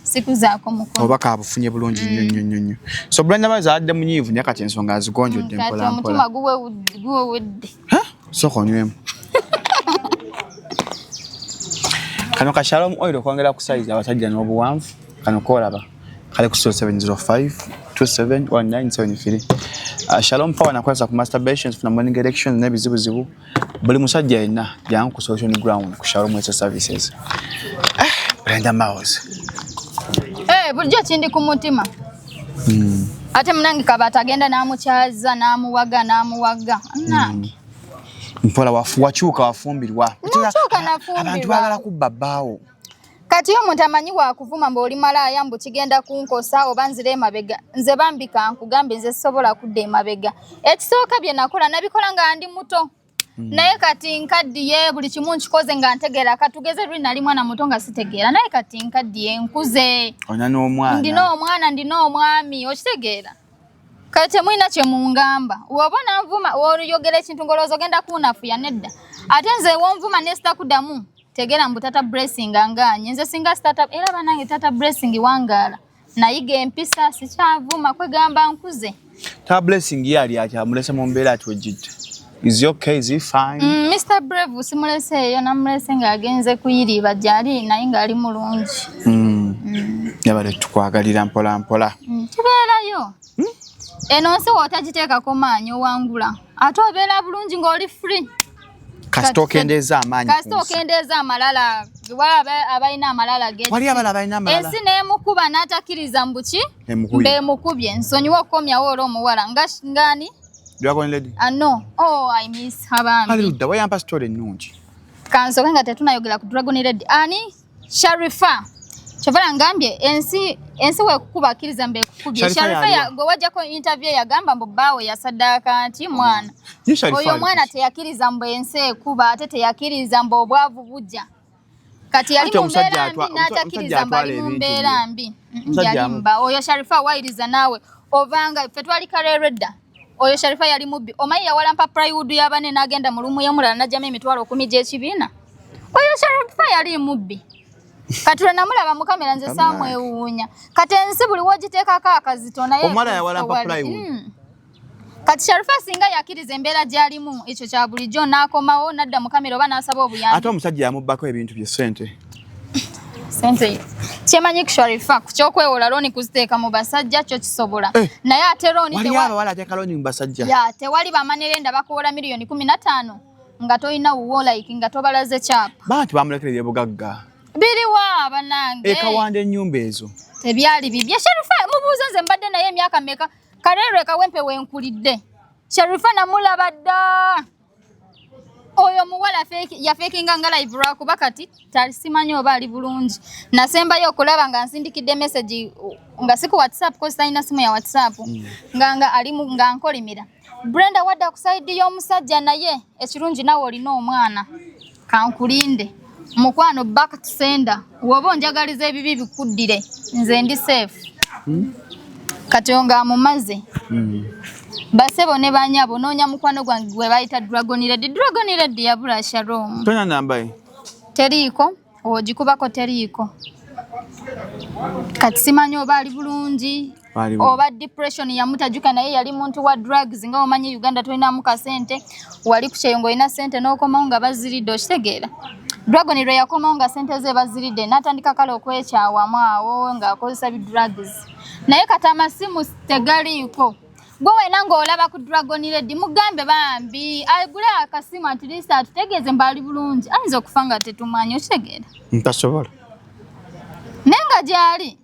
Sikuzaako mukono. Oba kabufunye bulungi nnyo nnyo nnyo nnyo. So Brenda Baza adde munyiivu naye kati ensonga azigonjodde mpola mpola. Kati omutima guwewedde. Sooka onywemu. Kano ka Shalom Oil okwongera ku size abasajja n'obuwanvu. Kano koolaba. Kale ku 0705 271973. Shalom Power nakozesa ku masturbations, funa morning erections n'ebizibuzibu. Buli musajja yenna jangu ku Solution Ground ku Shalom Health Services. Brenda Miles. Bulijjo kindi ku mutima. Ate munange Kabata agenda n'amukyaza n'amuwaga n'amuwaga. Nange. Mpola wachuka wafumbirwa. Nachuka nafumbirwa. Abantu baagala kubba bbaawo. Kati omuntu amanyi wakuvuma mbu oli malaaya, mbu kigenda kunkosa oba nzira emabega. Nze bambi kankugambe, nze sisobola kudda emabega. Ekisooka bye nakola nabikola nga ndi muto. Naye kati nkaddiye, buli kimu nkikoze nga ntegeera. Katugeze luli nali mwana muto nga sitegeera, naye kati nkaddiye, nkuze. Olina n'omwana. Ndina omwana, ndina omwami, okitegeera? Kati temulina kye mungamba. Woba onanvuma, woyogera ekintu ng'olowooza ogenda kuunafuya, nedda. Ate nze wonvuma nesitakuddamu, tegeera mbu tata Blessing anganye. Nze singa sitata era banange, tata Blessing wangaala, nayiga empisa, sikyavuma, kwegamba nkuze. Ta Blessing ye ali atya? Amulese mu mbeera ati wejjidde? Is he okay? Is he fine? Mr Brave simuleseeyo, namulese ng'agenze kuyiriba gyali, naye ng'ali mulungi. Yabale tukwagalira mpola mpola. Tubeerayo. Eno nsi w'otagiteekako maanyi owangula, ate obeera bulungi ng'oli free. Kasita okendeeza amaanyi ku Kasita nsi. okendeeza amalala, waba abalina amalala ge. Wali abala abalina amalala. Ensi n'emukuba n'atakkiriza mbuki Emukubye. Mbe emukubye nsonyiwa okukomyawo olwo omuwala nga ngani. Dragon Lady. Ano, oh, I miss her bambi. Ali ludda wayampa story ennungi. Kansoke nga tetunayogera ku Dragon Lady, ani, Sharifa. Kyovala ngambye ensi wekukuba akkiriza mbe ekukubye. Sharifa Sharifa yaliwa? Gwe wajjako interview yagamba mbu bbaawe yasaddaaka nti mwana. Ye Sharifa Oyo ali omwana kuki? Teyakiriza mbu ensi ekuba, ate teyakiriza mbu obwavu bujja. Kati yali Anti mu omusajja mbeera mbi n'atakkiriza omusajja mbu ali atwala mu ebintu mbeera bye. mbi. Omusajja Yali mba oyo Sharifa wayiriza naawe ovanga ffe twali kaleero dda. Oyo Sharifa yali mubbi, omanyi yawalampa plywood y'abane n'agenda mu lumu y'omulala n'ajjamu 10,000 gy'ekibiina. Oyo Sharifa yali mubbi. Kati lwe namulaba mu kamera nze saamwewuunya. Kati ensi buli w'ogiteekako akazito naye Omuwala yawalampa wali. plywood. Kati Sharifa singa yakiriza embeera gy'alimu, ekyo kya bulijjo, n'akomawo n'adda mu kamera oba n'asaba obuyambi. Ate omusajja yamubbako ebintu bye, ssente. Sente kyemanyi ku Sharifa, ku kyokwewola looni kuziteeka mu basajja kyo kisobola. Eh. Naye ate looni Waliyo abawala ateeka looni mu basajja. Ya, tewali bamanerenda bakuwola miliyoni 15 nga tolina wuwo, like nga tobalaze kyapa. Bantu bamulekera ebyobugagga. Biriwa banange? Ekawanda ennyumba ezo. Tebyali bibye. Sharifa mubuuze, nze mbadde naye emyaka meka Kaleero Kawempe wenkulidde. Sharifa namulaba dda. Oyo muwala yafekinga nga live, lwakuba kati tasimanyi oba ali bulungi. Nasembayo okulaba nga nsindikidde message nga si ku WhatsApp, ko sitalina simu ya WhatsApp, nga ali nga nkolimira Brenda wadda ku side y'omusajja, naye ekirungi nawe olina omwana, kankulinde mukwano, back to sender, woba onjagaliza ebibi bikuddire, nze ndi safe. Kati oyo ng'amumaze. Basebo ne banyabo, noonya mukwano gwange gwe bayita Dragon Lady. Dragon Lady yabula, Shalom. Tolina namba ye? Teriiko, ogikubako teriiko. Kati simanyi oba ali bulungi Ali bulungi. Oba depression yamutajuka, naye yali muntu wa drugs. Nga omanyi Uganda tolinamu kasente, wali ku kyeyo ng'olina sente n'okomawo nga baziridde, okitegeera? Dragon lwe yakomawo nga sente ze baziridde, n'atandika kale okwekyawamu awo ng'akozesa bi drugs, naye kati amasimu tegaliiko. Gwe wena ng'olaba ku Dragon Lady, mugambe bambi agule akasimu, at least atutegeeze mbu ali bulungi. Ayinza okufa nga tetumanyi, okitegeera? Ntasobola. Naye nga gyali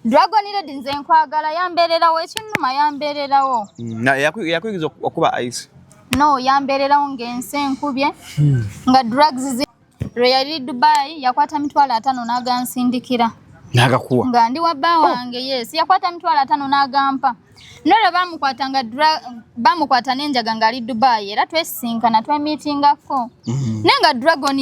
Dragon Lady, nze nkwagala, yambeererawo, ekinnuma yambeererawo. Yakuyigiriza okuba ice? No, yambeererawo ng'ensi enkubye, nga drugs lwe yali Dubai yakwata 50,000 n'agansindikira. N'agakuwa? Nga ndi wa bba wange, yes. Yakwata 50,000 n'agampa. Nolwo bamukwata nga bamukwata n'enjaga ng'ali Dubai, era twesisinkana, twemiitingako, naye nga Dragon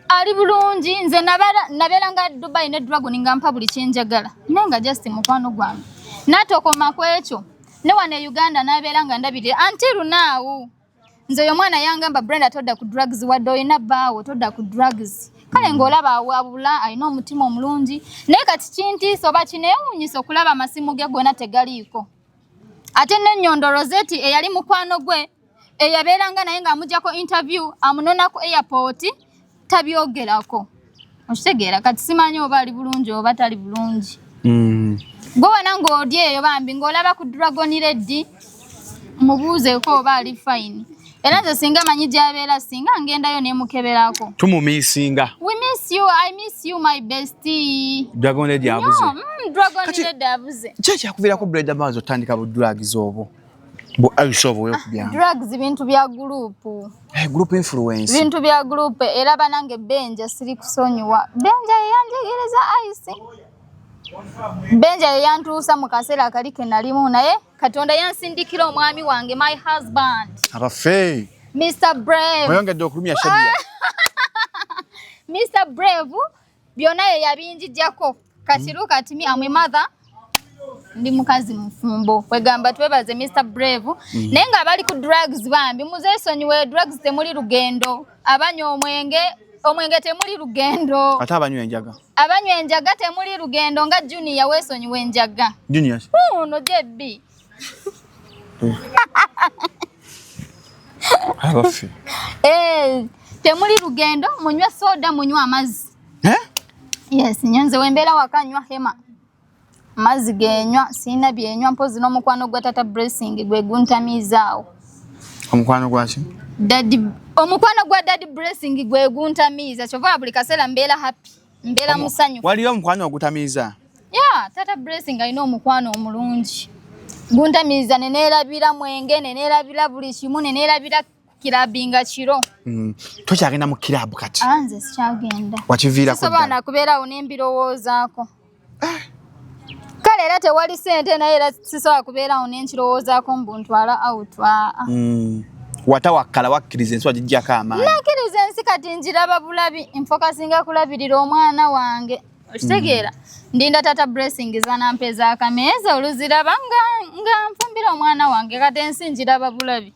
ali bulungi. Nze nabeera nga Dubai ne Dragon nga mpa buli kyenjagala, naye nga just mukwano gwange. N'atokoma ku ekyo, ne wano e Uganda n'abeera nga ndabirira until now. Nze oyo omwana yangamba, "Brenda, todda ku drugs, wadde olina bbaawo, todda ku drugs." Kale ng'olaba awabula, alina omutima omulungi, naye kati kintiisa oba kineewuunyisa okulaba amasimu ge gonna tegaliiko. Ate n'ennyondo Rosette eyali mukwano gwe eyabeeranga naye ng'amugyako interview, amunona ku airport, tabyogerako, okitegeera? Kati simanyi oba ali bulungi oba tali bulungi. Gwe wena ng'oli eyo bambi ng'olaba ku Dragon Lady, mubuuzeeko oba ali fine. Era nze singa manyi gy'abeera, singa ngendayo nemukeberako. Tumumiisinga. We miss you, I miss you, my bestie. Dragon Lady abuze. No, Dragon Kati- Lady abuze. Ki ekyakuviirako Brenda Maazi otandika bu drugs obwo? Bu ice obo wekubya. Drugs bintu bya group. Eh, group influence. Bintu bya group era banange Benja siri kusonyiwa. Benja yeyanjegereza ice. Benja yeyantuusa mu kaseera akali ke nalimu naye Katonda yansindikira omwami wange, my husband. Abafe. Mr. Brave. Oyongedde okulumya Shadia. Mr. Brave byonna ye yabinjijjako. Kati look at me, I'm a mother. Ndi mukazi mufumbo. Kwegamba twebaze Mr. Brave. Naye nga abali ku drugs bambi muzeesonyiwe, drugs temuli lugendo. Abanywa omwenge, omwenge temuli lugendo. Ate abanywa enjaga. Abanywa enjaga temuli lugendo nga Junior weesonyiwe enjaga. Junior. Uno JB. Abafe. Eh, temuli lugendo, munywe soda, munywe amazzi. Eh? Yes, nyenze wembeera waka nywa hema. Amazzi genywa, sirina byenywa mpozi n'omukwano gwa Tata Blessing gwe guntamiizaawo. Omukwano gwaki? Daddy, omukwano gwa Daddy Blessing gwe guntamiiza kyova buli kaseera mbeera happy, mbeera musanyufu. Waliyo omukwano ogutamiiza? Yeah, Tata Blessing alina omukwano omulungi. Guntamiiza ne neerabira mwenge, ne neerabira buli kimu, ne neerabira kirabinga kiro. Tokyagenda mu kirabu kati? Ah, nze sikyagenda. Wakiviirako Sisobola ddala? na kubeerawo ne mbirowoozaako. Kale era tewali ssente naye era sisobola kubeerawo ne nkirowoozaako mbu ntwala out. Ah. Watawakkala wakkiriza ensi wagiggyako amaanyi. Nakkiriza ensi kati njiraba bulabi, nfokasinga kulabirira omwana wange. Okitegeera? Ndinda Tata Blessing zanampeeza akameeza oluziraba nga nfumbira omwana wange kati ensi njiraba bulabi.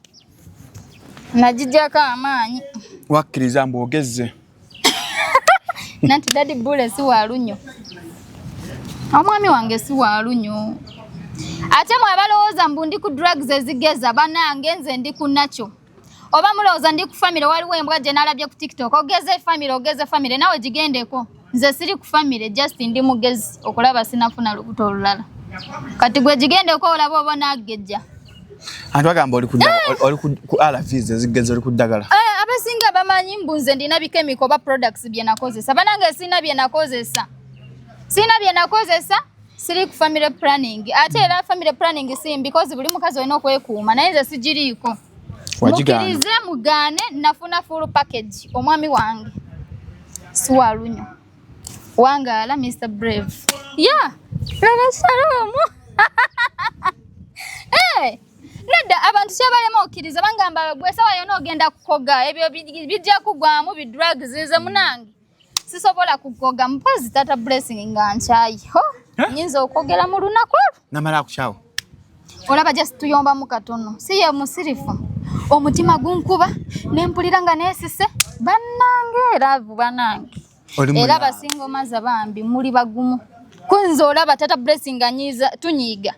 Nagiggyako amaanyi. Wakkiriza mbu ogezze. Nanti Daddy Bule si wa lunyo. Omwami wange si wa lunyo. Ate mwe abalowooza mbu ndi ku drugs ezigeza bannange nze ndi ku nakyo. Oba mulowooza ndi ku family, waliwo embwa gye nalabye ku TikTok. Ogeze family, ogeze family nawe gigendeko. Nze siri ku family, just ndi mugezi okulaba sinafuna lubuto olulala. Kati gwe gigendeko olaba oba naagejja. Anti bagamba oli ku ARVs ezigeza oli ku ddagala. Eh, abasinga bamanyi mbu nze ndina bikemiko oba products bye nakozesa. Banange sirina bye nakozesa. Sirina bye nakozesa, siri ku family planning. Ate era family planning si mbi because buli mukazi olina okwekuuma naye nze sigiriiko. Wagigaana. Mukkirize mugaane nafuna full package omwami wange. Si wa lunyo. Wangaala Mr. Brave. Yeah, laba Shalom. Eh, nedda abantu kyebalema okkiriza bangamba gwe essaawa yonna ogenda kukoga ebyo bijja kugwamu bi drugs nze munange. Sisobola kukoga mpozi Tata Blessing nga nkyayi. Ho, Eh? nyinza okwogera mu lunaku olwo. Namala akukyawa. Olaba just tuyombamu katono. Si ye musirifu. Omutima gunkuba ne mpulira nga neesise. Bannange love bannange. Oli Era mu basingomaza bambi muli bagumu. Kunze olaba Tata Blessing anyiiza tunyiiga.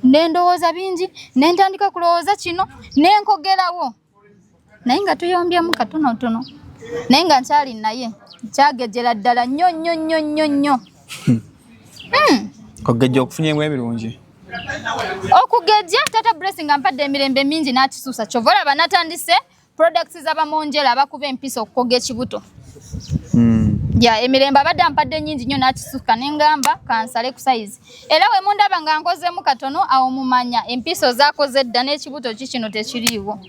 Ne ndowooza bingi, ne ntandika kulowooza kino, ne nkogerawo. Naye nga tuyombyemu katonotono. Naye nga nkyali naye, nkyagejera ddala nnyo nnyo nnyo nnyo nnyo. Okugejja okufunyemu ebirungi. Okugejja Tata Blessing ampadde emirembe mingi n'akisusa. Kyova olaba natandise products z'abamonjera abakuba empiso okukoga ekibuto. Ya emirembe abadde ampadde nnyingi nnyo n'akisuka ne ngamba kansale ku size. Era we mundaba nga nkozeemu katono awo mumanya empiso zaakoze dda n'ekibuto ki kino tekiriiwo.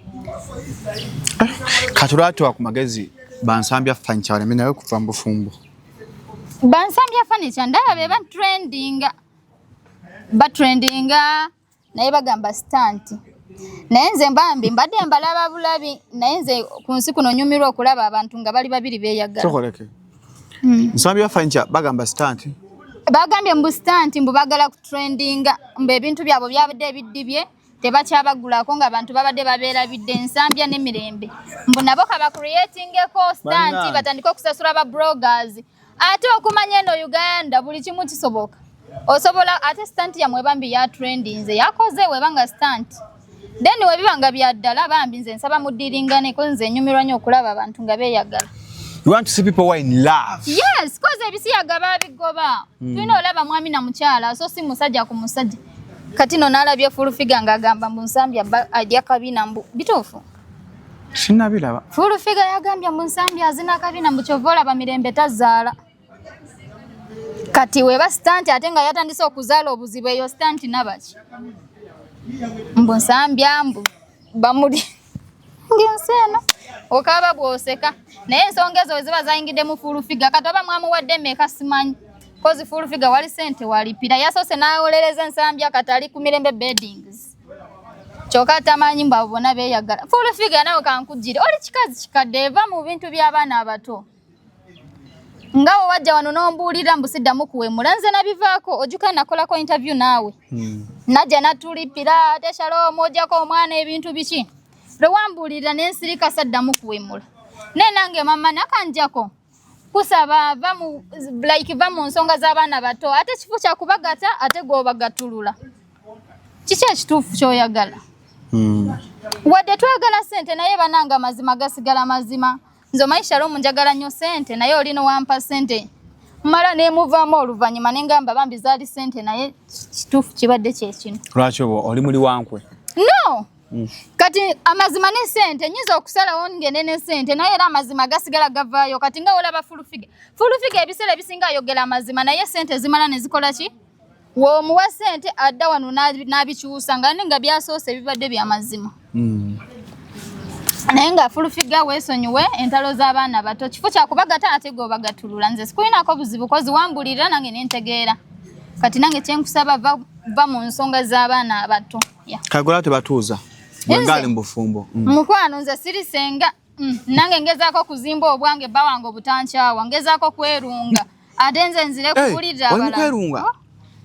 Kati lwatuwa ku magezi bansambya furniture baleme nawe kuva mu bufumbo. Bansambya furniture ndaba be batrendinga. Batrendinga naye bagamba stunt. Naye nze mbambi mbadde mbalaba bulabi naye nze ku nsi kuno nyumirwa okulaba abantu nga bali babiri beeyagala. Sokoleke. Nsambya furniture bagamba stunt. Bagambye mbu stunt mbu baagala kutrendinga mbu ebintu byabwe byabadde ebiddibye tebakyabagulako ng'abantu babadde babeerabidde ensambya n'emirembe. Mbu nabo kaba creatingeko stunt Bannange. batandike okusasula ba bloggers. Ate okumanya eno Uganda buli kimu kisoboka. Osobola ate stunt yammwe bambi ya trendinze yakoze webanga stunt. Then webiba nga bya ddala bambi nze nsaba mudiringaneko nze nyumirwa nnyo okulaba abantu nga beeyagala. You want to see people who are in love. Yes, cause ebisiyaga babigoba. Tulina olaba mwami na mukyala so si musajja ku musajja. Kati no n'alabye full figure ng'agamba mbu Nsambya ajja kabina mbu bituufu. Sinnabiraba. Full figure yagambye mbu Nsambya azina kabina mbu kyova olaba Mirembe tazaala. Kati weba stunt ate nga yatandise okuzaala obuzibu eyo stunt nabaki? Mbu Nsambya, mbu bamuli ng'ensi eno okaaba bw'oseka, naye ensonga ezo weziba zayingiddemu Full Figure. Kati oba mwamuwadde meka simanyi, 'cause Full Figure wali sente walipira yasoose n'awolereza Nsambya, kati ali ku Mirembe Beddings, kyokka tamanyi mbu abo bonna beeyagala. Full Figure, nawe kankugire, oli kikazi kikadde, eva mu bintu by'abaana abato. Nga we wajja wano n'ombuulira mbu siddamu kuwemula, nze nabivaako. Ojjuka nakolako interview naawe, najja natulipira ate Shalom ojjako omwana ebintu biki, lwe wambuulirira nensirika saddamu kuwemula. Naye nange mama nakanjako kusaba, va mu like va mu nsonga z'abaana bato, ate kifo kyakubagata ate gwobagatulula. Kiki ekituufu kyoyagala? Wadde twagala ssente, naye bananga amazima gasigala mazima. Nze omanyi Shalom, njagala nnyo ssente, naye oli nowampa ssente mala nemuvaamu oluvannyuma nengamba bambi zaali ssente, naye kituufu kibadde kyekino. Lwaki oba oli muli wankwe? No, kati amazima ne ssente nyinza okusalawo ngende ne ssente, naye era amazima gasigala gavaayo. Kati nga olaba Full Figure, Full Figure ebiseera ebisinga ayogera amazima, naye ssente zimala ne zikola ki? W'omuwa ssente adda wano n'abikyusa nga nga byasoose bibadde byamazima. Naye nga Full Figure, weesonyiwe entalo z'abaana bato, kifo kyakubagata ate gwe obagatulula. Nze sikulinako buzibu, 'cause wambulirira nange nentegeera. Kati nange kyenkusaba, va mu nsonga z'abaana abato. Yeah. Kagola tebatuuza bwengaali mu bufumbo. Mukwano, nze siri senga. Nange ngezaako kuzimba obwange, bba wange obutankyawa, ngezaako kwerunga, ate nze nzire Hey, kuwulirira oli mu abalala. kwerunga? Oh,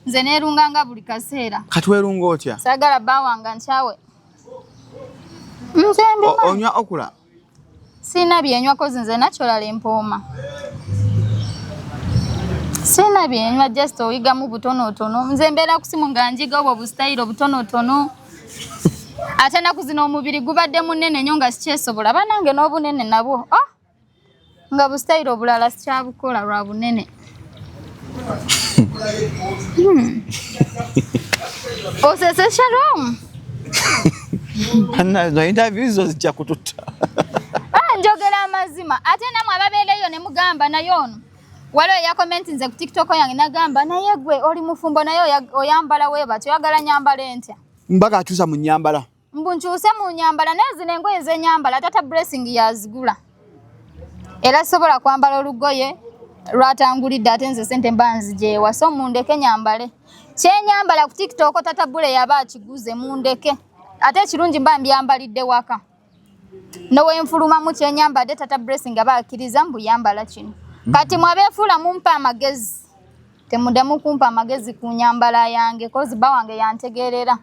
nze neerunga nga buli kaseera. Kati werunga otya? Saagala bba wange nkyawe, nze mbimanyi. Onywa okula? Sirina byenywa, 'cause nze nakyolala empooma, sirina byenywa, just oyigamu butonotono. Nze mbeera ku simu nga njiga obwo busitayiro butonotono, ate naku zino omubiri gubadde munene nnyo nga sikyesobola banange, n'obunene nabwo, ah! Nga busitayiro obulala sikyabukola lwa bunene. Osese Shalom. No interview zo zijja kututta. Ah, njogera amazima, ate namwe ababeereyo ne mugamba naye ono waliwo eyakomenti nze ku TikTok yange nagamba, naye gwe oli mufumbo, naye oyambala webatyo, oyagala nyambala entya? Mbaga akyusa mu nyambala. Mbu nkyuse mu nyambala, naye zino engoye zenyambala tata Blessing yazigula, era sobola kwambala olugoye lwatangulidde, ate nze sente mba nzijeewa, so mundeke nyambale kyenyambala ku TikTok. Tata Bule yaba akiguze, mundeke. Ate ekirungi mba mbyambalidde waka, nowenfulumamu kyenyambadde tata Blessing aba akkiriza mbu yambala kino. Kati mwabeefuula mumpa amagezi, temuddamu kumpa amagezi ku nyambala yange, 'cause bba wange yantegeerera.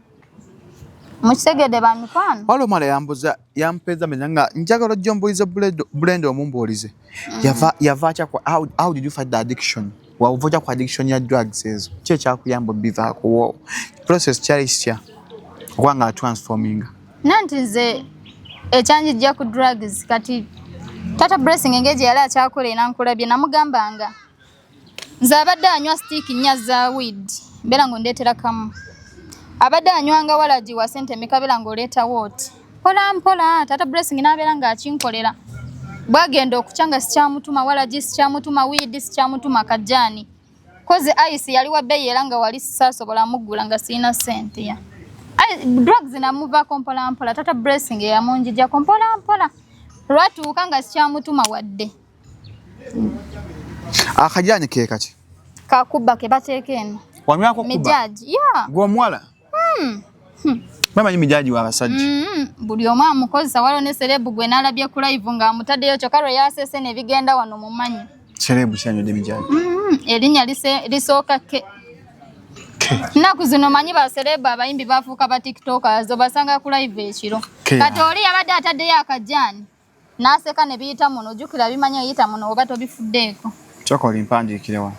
Mukitegedde bamikwano? Waliwo omwana yambuza, yampeeza menya nga njagala ojja ombuulize Brenda, omumbuulize yava atya how did you fight the addiction? Wava otya ku addiction ya drugs ezo? Ki ekyakuyamba obivaako? Process kyali kitya okuba nga transforminga? Nanti nze ekyanjijja ku drugs, kati tata Blessing engeri gye yali akyakola era nkulabye, namugambanga nze abadde anywa stick 4 za weed, mbeera ng'ondeetera kamu, abadde anywanga walagi wa sente meka, beera ng'oleetawo oti mpola mpola. Tata Blessing n'abeera ng'akinkolera, bwagenda okukya nga sikyamutuma walagi, sikyamutuma weed, sikyamutuma kajjaani, 'cause ice yali wa bbeeyi era nga wali saasobola muggula nga sirina ssente ya drugs. Namuvaako mpola mpola, tata Blessing eyamunjijjako mpola mpola, lwatuuka nga sikyamutuma wadde. Akajaani ke kaki? Kakuba ke bateeka eno. Wanywako kuba? Mijaji ya. Gwe omuwala bamanyi mijaji w'abasajja. Buli omu amukozesa, waliwo ne celeb gwe nalabye ku live ng'amutaddeyo, kyokka lwe yaseese ne bigenda wano mu mannyo. Celeb kyanywedde mijaji? Erinnya lisooka ke. Nnaku zino manyi ba celeb abayimbi bafuuka ba TikTokers, obasanga ku live ekiro. Kati oli yabadde ataddeyo akajaani n'aseka ne biyita muno, ojjukira bimanyi eyita muno oba tobifuddeeko. Kyoka oli mpandiikire wano.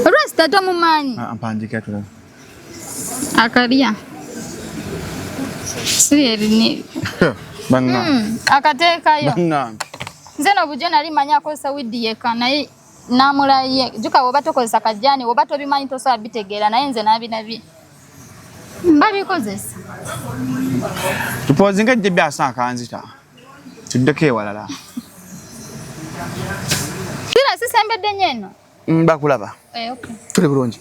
Olwesita tomumanyi? Ah, mpandiikire tulabe. Akalya si erini. Bannange. Akateekayo. Bannange. Nze no bujo nali manyi akozesa weed yekka, naye namulaye juka woba tokozesa kajjaani, woba tobimanyi tosobola bitegeera, naye nze nabirabye babikozesa. Tupozinga ejje byasa akanzita tuddeko ewalala. Sira sisembedde nnyo eno. Bakulaba. Eh, okay. Tuli bulungi.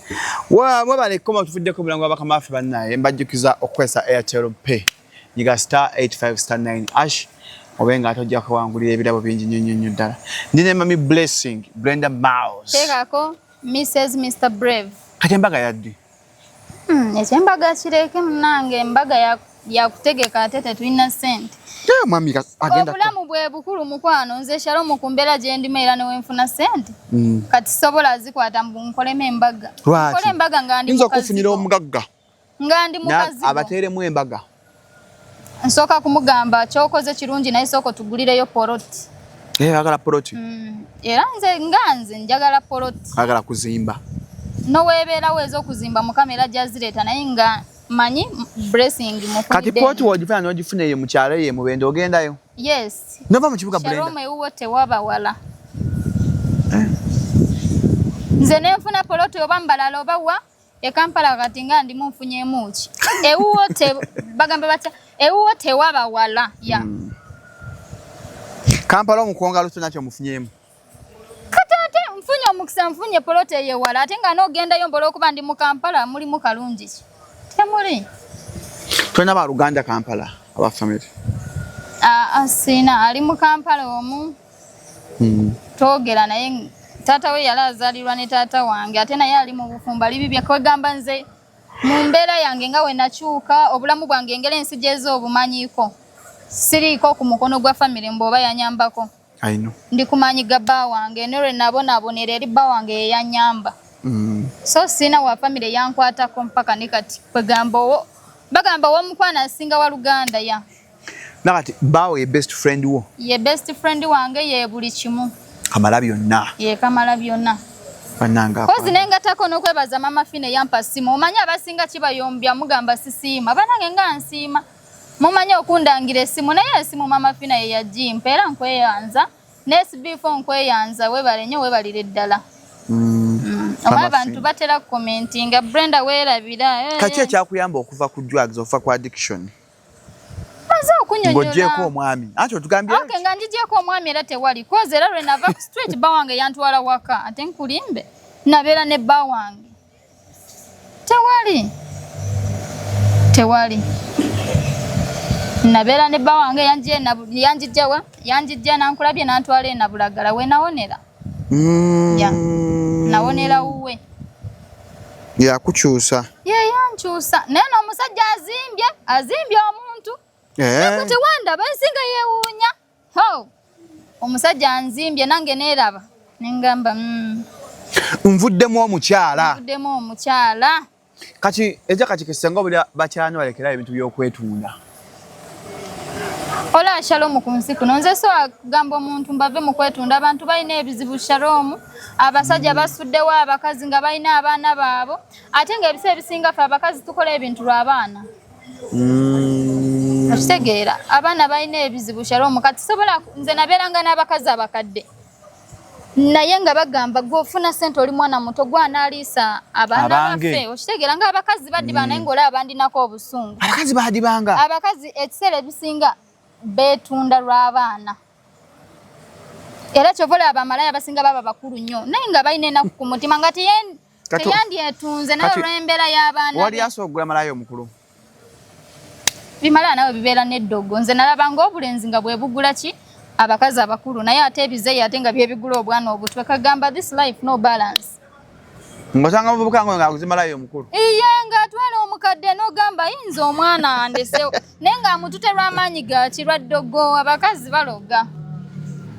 Mwebale koma tuvuddeko bulango abakama baffe bannaye mbajjukiza okukozesa Airtel Pay. Nyiga star 85 star 9 hash obe nga tojja kuwangulira ebirabo bingi nnyo nnyo nnyo ddala. Ndi ne Mami Blessing, Brenda Miles. Teekako Mrs. Mr. Brave. Kati embaga yaddi? Ekyembaga kireke munange, embaga yakutegeka ate tetulina ssente. Mwami agenda Obulamu bwe bukulu mukwano, nze Shalom ku mbeera gye ndimu era ne wenfuna ssente. Kati sobola zikwata mbu nkolemu embaga. Lwaki? Nkole embaga nga ndi Yinza mu kazigo. okufunira omugagga. Nga ndi mu kazigo. Abateeremu embaga. Nsooka kumugamba ky'okoze kirungi naye sooka otugulireyo poloti. Ayagala poloti. Era nze nga nze njagala poloti. Ayagala kuzimba. Noweebeerawo ez'okuzimba Mukama era gy'azireeta naye nga manyi blessing mufunidde. Kati poloti w'ogifuna n'ogifuna eyo mu kyalo eyo e Mubende ogendayo? Yes. Nova mu kibuga Brenda. Shalom ewuwo tewaba wala. Nze ne nfuna poloti oba Mbalala oba wa e Kampala kati nga ndimu nfunyeemu ki? Ewuwo te bagamba batya? Ewuwo tewaba wala. Ya. Kampala omukonga luto nakyo mufunyeemu. Kati ate nfunye omukisa nfunye poloti eyo ewala ate nga n'ogendayo mbola okuba ndi mu Kampala mulimu kalungi ki? Temuli. Tolina baluganda Kampala aba family? Sina, ali mu Kampala omu. Twogera naye taata we yali azaalirwa ne taata wange ate naye ali mu bufumbo ali bibye kwegamba nze mu mbeera yange nga we nakyuka obulamu bwange engeri ensi gy'eza obumanyiiko siriiko ku mukono gwa family mbu oba yanyambako. I know. Ndi ku maanyi ga bba wange ne lwe nabonaabonera eri bba wange ye yanyamba. So sina wa family yankwatako mpaka ne kati kwegamba owo bagamba ow'omukwano asinga wa luganda ya. Nakati bbaawo ye best friend wo? Ye best friend wange ye buli kimu. Kamala byonna. Ye kamala byonna. Bannange Kozi nengatako n'okwebaza Mama Fina eyampa ssimu. Omanyi abasinga kibayombya mugamba sisiima. Bannange nga nsiima. Mumanyi okundangira essimu naye essimu Mama Fina ye yagimpa era nkweyanza. Ne SB4 nkweyanza weebale nnyo weebalire ddala. Oba abantu batera kukomentinga Brenda weerabira. Kaki ekyakuyamba okuva ku drugs okuva ku addiction? Maze okunyonyola. Ng'oggyeeko omwami. Anti otugambye. Okay, nga ngigyeko omwami era tewali. Kozi era lwe nava ku street bba wange yantwala waka ate nkulimbe. Nabeera ne bba wange. Tewali. Tewali. Nabeera ne bba wange yanjijja wa? Yanjijja nankulabye n'antwala e Nabulagala we nawonera. Ya. Nawonera wuwe. Yakukyusa. Ye yankyusa. Naye n'omusajja azimbye, azimbye omuntu. Nagwe tewandaba ensi nga yeewuunya. Ho! Omusajja anzimbye nange neeraba. Ne ngamba Nvuddemu omukyala. Nvuddemu omukyala. Kati ejja kati kisenga obulya bakyala balekera ebintu by'okwetunda. Ola Shalom ku nsi kuno nze so agamba omuntu mbave mu kwetunda abantu balina ebizibu Shalom abasajja basuddewo abakazi nga balina abaana baabo ate ng'ebiseera ebisinga ffe abakazi tukola ebintu lw'abaana. Okitegeera abaana balina ebizibu Shalom kati sobola nze nabeeranga n'abakazi abakadde naye nga bagamba gwe ofuna ssente oli mwana muto gwe anaaliisa abaana baffe okitegeera ng'abakazi badibanga naye ng'olaba bandinako obusungu. Abakazi badibanga. Abakazi ekiseera ebisinga beetunda lw'abaana. Era kyova olaba abamalaya abasinga baba bakulu nnyo naye nga balina ennaku ku mutima nga teyandyetunze naye olw'embeera y'abaana. Wali asobola okugula malaya omukulu? Bimalaya nawe bibeera n'eddogo. Nze nalaba ng'obulenzi nga bwe bugula ki abakazi abakulu naye ate ebizeeyi ate nga byebigula obwana obutwe kagamba this life no balance. Ng'osanga muvubuka ngo ng'aguze malaya omukulu. Iye ng'atwala omukadde n'ogamba yinza omwana andesewo naye ng'amutute lw'amaanyi ga ki lwa ddogo abakazi baloga.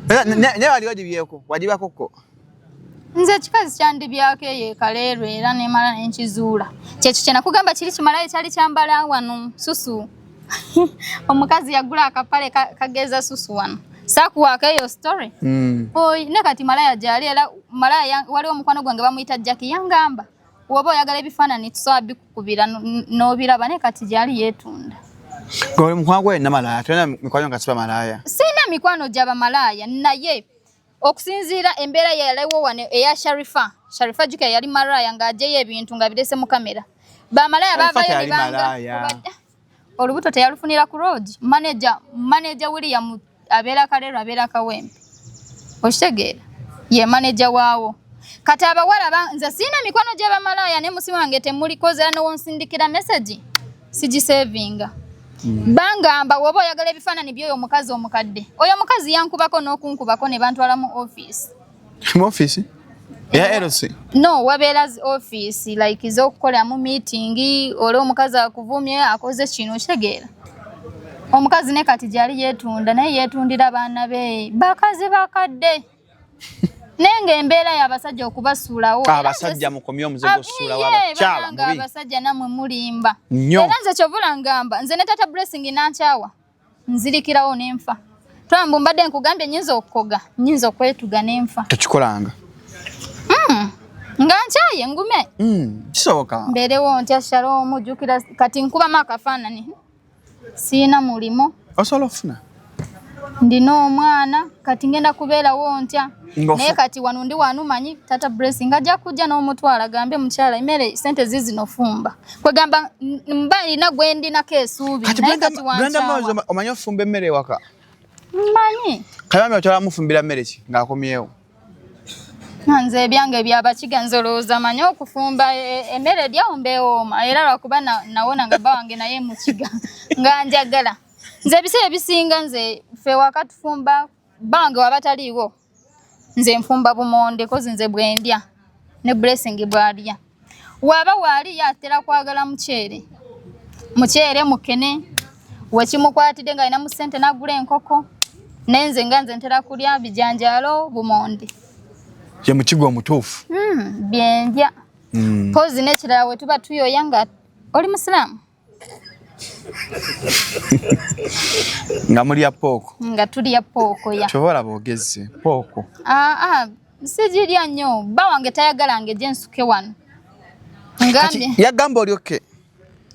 Naye wali wadibyeko wadibako ko? Nze ekikazi kyandibyako eyo e Kaleerwe era nemala ne nkizuula. Kyekyo kye nakugamba kiri kimalayo kyali kyambala wano susu. Omukazi yagula akapale kageza susu wano. Saakuwaako eyo story. Oyi ne kati malaya gyali era malaya waliwo omukwano gwange bamuyita Jackie yangamba woba oyagala ebifaananyi tusobola bikukubira n'obiraba naye kati gyali yeetunda. Gwe mukwano gwe yenna malaaya tolina mikwano nga siba malaaya? Sirina mikwano gya bamalaaya naye okusinziira embeera yaliwo wano eya Sharifa. Sharifa jjukira yali malaaya ng'aggyeyo ebintu nga birese mu kamera. Bamalaaya baavayo ne banga olubuto teyalufunira ku road. Manager William abeera Kaleerwe abeera Kawempe. Okitegeera? Ye manager waawo. Kati abawala nze sirina mikwano gy'abamalaaya ne musi wange temuli koze era newonsindikira message sigisevinga. Bangamba woba oyagala ebifaananyi by'oyo omukazi omukadde. Oyo omukazi yankubako n'okunkubako ne bantwala mu office. Mu office? Ya LC? No, wabeera zi office like ez'okukolamu meeting, oli omukazi akuvumye akoze kino kitegeera. Omukazi ne kati gyali yeetunda naye yeetundira baana be bakazi bakadde. Naye ng'embeera y'abasajja okubasuulawo. Abasajja mukomye omuze gw'osuulawo abakyala mubi. Abasajja nammwe mulimba. Era nze kyovula ngamba nze ne Tata Blessing nankyawa nzirikirawo ne nfa. Twambu mbadde nkugambye nnyinza okukoga, nnyinza okwetuga ne nfa. Tokikolanga. Nga nkyaye ngume. Kisoboka. Mbeerewo ntya Shalom, jjukira kati nkubamu akafaananyi. Sirina mulimu. Osobola okufuna? Ndina omwana kati ngenda kubeerawo ntya? Naye kati wano ndi wano manyi Tata Blessing ajja kujja n'omutwala agambe mukyala emmere ssente ziizino fumba. Kwegamba mba nina gwe ndinako essuubi naye kati wankyawa. Omanyi ofumba emmere ewaka? Mmanyi. Kayambi otwala mufumbira mmere ki ng'akomyewo? Nze ebyange ebyabakiga nze olowooza manyi okufumba emmere eryawo mbeewooma era lwakuba nawona nga bba wange naye mukiga nga njagala. Nze ebiseera ebisinga nze ffe waka tufumba bba wange waba taliiwo nze nfumba bumonde kozi nze bwe ndya ne Blessing bw'alya. Waba waali ye atera kwagala muceere. Muceere mukene wekimukwatidde ng'alina mu ssente n'agula enkoko naye nze nga nze ntera kulya bijanjaalo bumonde. Ye mukiga omutuufu. Bye ndya. Pozi n'ekirala we tuba tuyoya nga oli musiraamu? Nga mulya pooko. Nga tulya pooko ya. Ky'oba olaba ogezze pooko. Sigirya nnyo bba wange tayagala ngejje nsuke wano. Ngambye. Yagamba oli okay.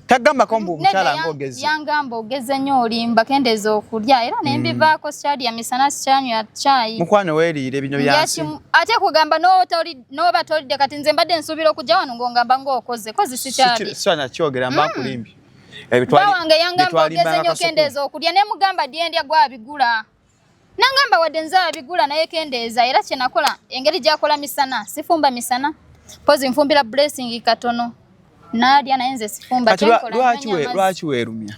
Tagambako mbu omukyala ng'ogezze. Yangamba ogezze nnyo olimba kendeeza okulya era ne mbivaako sikyalya misana sikyanywa caayi. Mukwano weeriire bino byansi. Ate kugamba n'oba tolidde kati nze mbadde nsuubira okujja wano ng'ongamba ng'okoze kozi sikyalya. Sikyalya kyogera mba nkulimbye. Bba wange yangamba ogezze nnyo kendeeza okulya ne mugamba dyendya gwabigula. Nangamba wadde nze abigula naye kendeeza era kye nakola engeri gy'akola misana sifumba misana pozi nfumbira Blessing katono n'alya naye nze sifumba. Lwaki weerumya?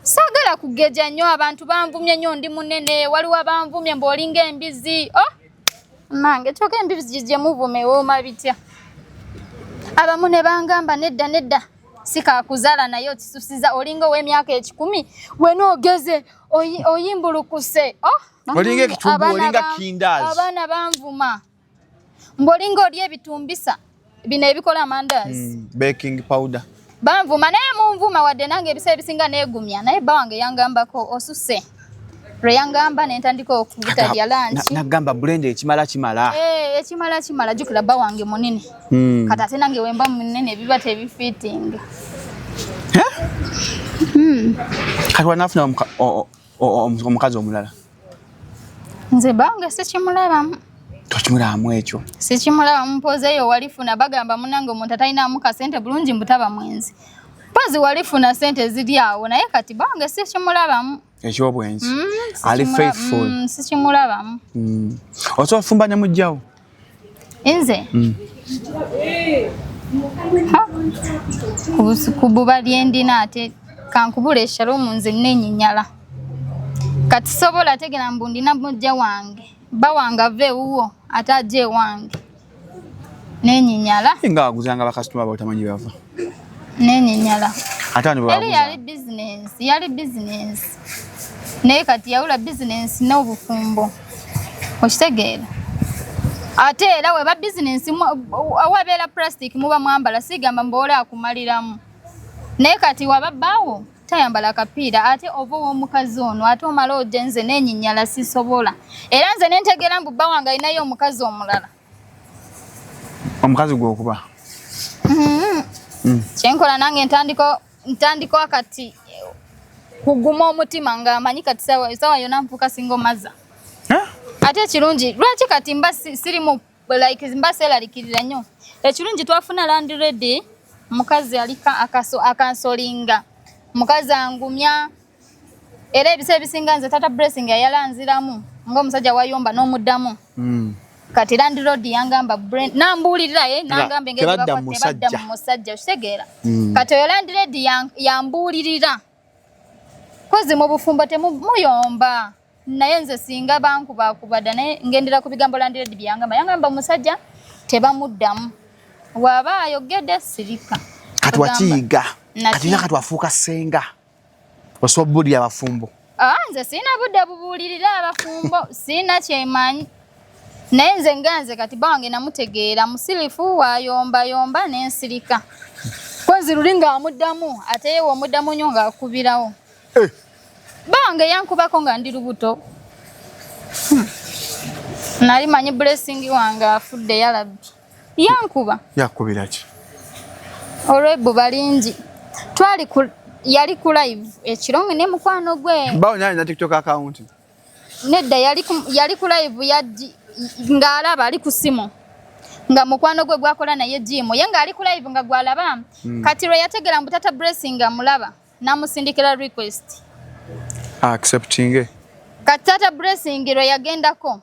Saagala kugeja nnyo abantu banvumye nnyo ndi munene waliwo abanvumye mbu olinga embizi. Oh nange kyokka embizi gye muvuma ewooma bitya. Abamu ne bangamba nedda nedda sikakuzaala naye okisusiza olinga ow'emyaka 10 wena ogeze oyimbulukuse. Oh olinga ekitumbu olinga kindazi. Abaana banvuma mbu olinga oli ebitumbisa bino ebikola amandazi. Baking powder. Banvuma naye munvuma wadde nange ebiseera ebisinga neegumya naye bba wange yangambako osuse. Lwe yangamba ne ntandika okubutalya lunch. Nagamba blend ekimala kimala. Ekimala kimala jjukira bba wange munene. Kati ate nange wemba munene biba tebifitinga. Kati wanaafuna omukazi omulala? Nze bange sikimulabamu. Tokimulabamu ekyo? Sikimulabamu mpozi eyo walifuna bagamba munnange omuntu atalinamu kasente bulungi mbu taba mwenzi. Mpozi walifuna ssente ziri awo naye kati bange sikimulabamu. Ekyobwenzi. Ali faithful. Sikimulabamu. Osobola ofumba ne mujjawo? Nze? Ku bbuba lye ndina ate kankubule Shalom nze nneenyinyala. Kati sobola tegera mbu ndina mujja wange. Bba wange ava ewuwo ate ajja ewange. Neenyinyala. Nga waguzanga bakasitoma b'otamanyi bava. Neenyinyala. Ate bano Eri yali business, yali business. Naye kati yawula business n'obufumbo. Okitegeera? Ate era weba business awabeera plastic muba mwambala sigamba mbu oli akumaliramu. Naye kati waba bbaawo tayambala akapiira ate ova ow'omukazi ono ate omala ojja nze neenyinyala sisobola. Era nze ne ntegeera mbu bba wange alinayo omukazi omulala. Omukazi gw'okuba? Kyenkola nange ntandika kati kuguma omutima nga manyi kati sawa yonna nfuuka single mother. Ate ekirungi lwaki kati mba sirimu like mba seeralikirira nnyo. Ekirungi twafuna landlady mukazi alika akansolinga mukazi angumya era ebiseera ebisinga nze Tata Blessing yalanziramu ng'omusajja wayomba n'omuddamu. Kati landlord yangamba nambuulirira ye nangamba engeri Tebadda gye mu tebadda musajja. mu musajja, okitegeera? Kati oyo landlady yambuulirira kozi mu bufumbo temuyomba, naye nze singa bankubakubadda, naye ngendera ku bigambo landlady byangamba. Yangamba omusajja tebamuddamu, waba ayogedde sirika. Kati Ogamba- wakiyiga kati Nakiyiga. kati wafuuka senga, osobola obulira abafumbo. Ah, nze sirina budde bubuulirira abafumbo, sirina kyemanyi, naye nze nga nze kati ba wange namutegeera musirifu, wayombayomba nensirika kozi luli ng'amuddamu, ate yewe omuddamu nnyo ng'akubirawo. Eh. Ba wange yankubako nga ndi lubuto. Nali manyi Blessing wange afudde, yalabbi yankuba. Yakubira ki? Olw'ebbuba lingi. Twali ku, yali ku live ekiro ne mukwano gwe. Bawo nyali na TikTok account? Nedda, yali ku live ya ng'alaba ali ku simu nga mukwano gwe gwakola naye gym, ye ng'ali ku live nga gwalaba. Kati lwe yategera mbu tata Blessing amulaba, n'amusindikira request. Accepting. Kati tata Blessing lwe yagendako,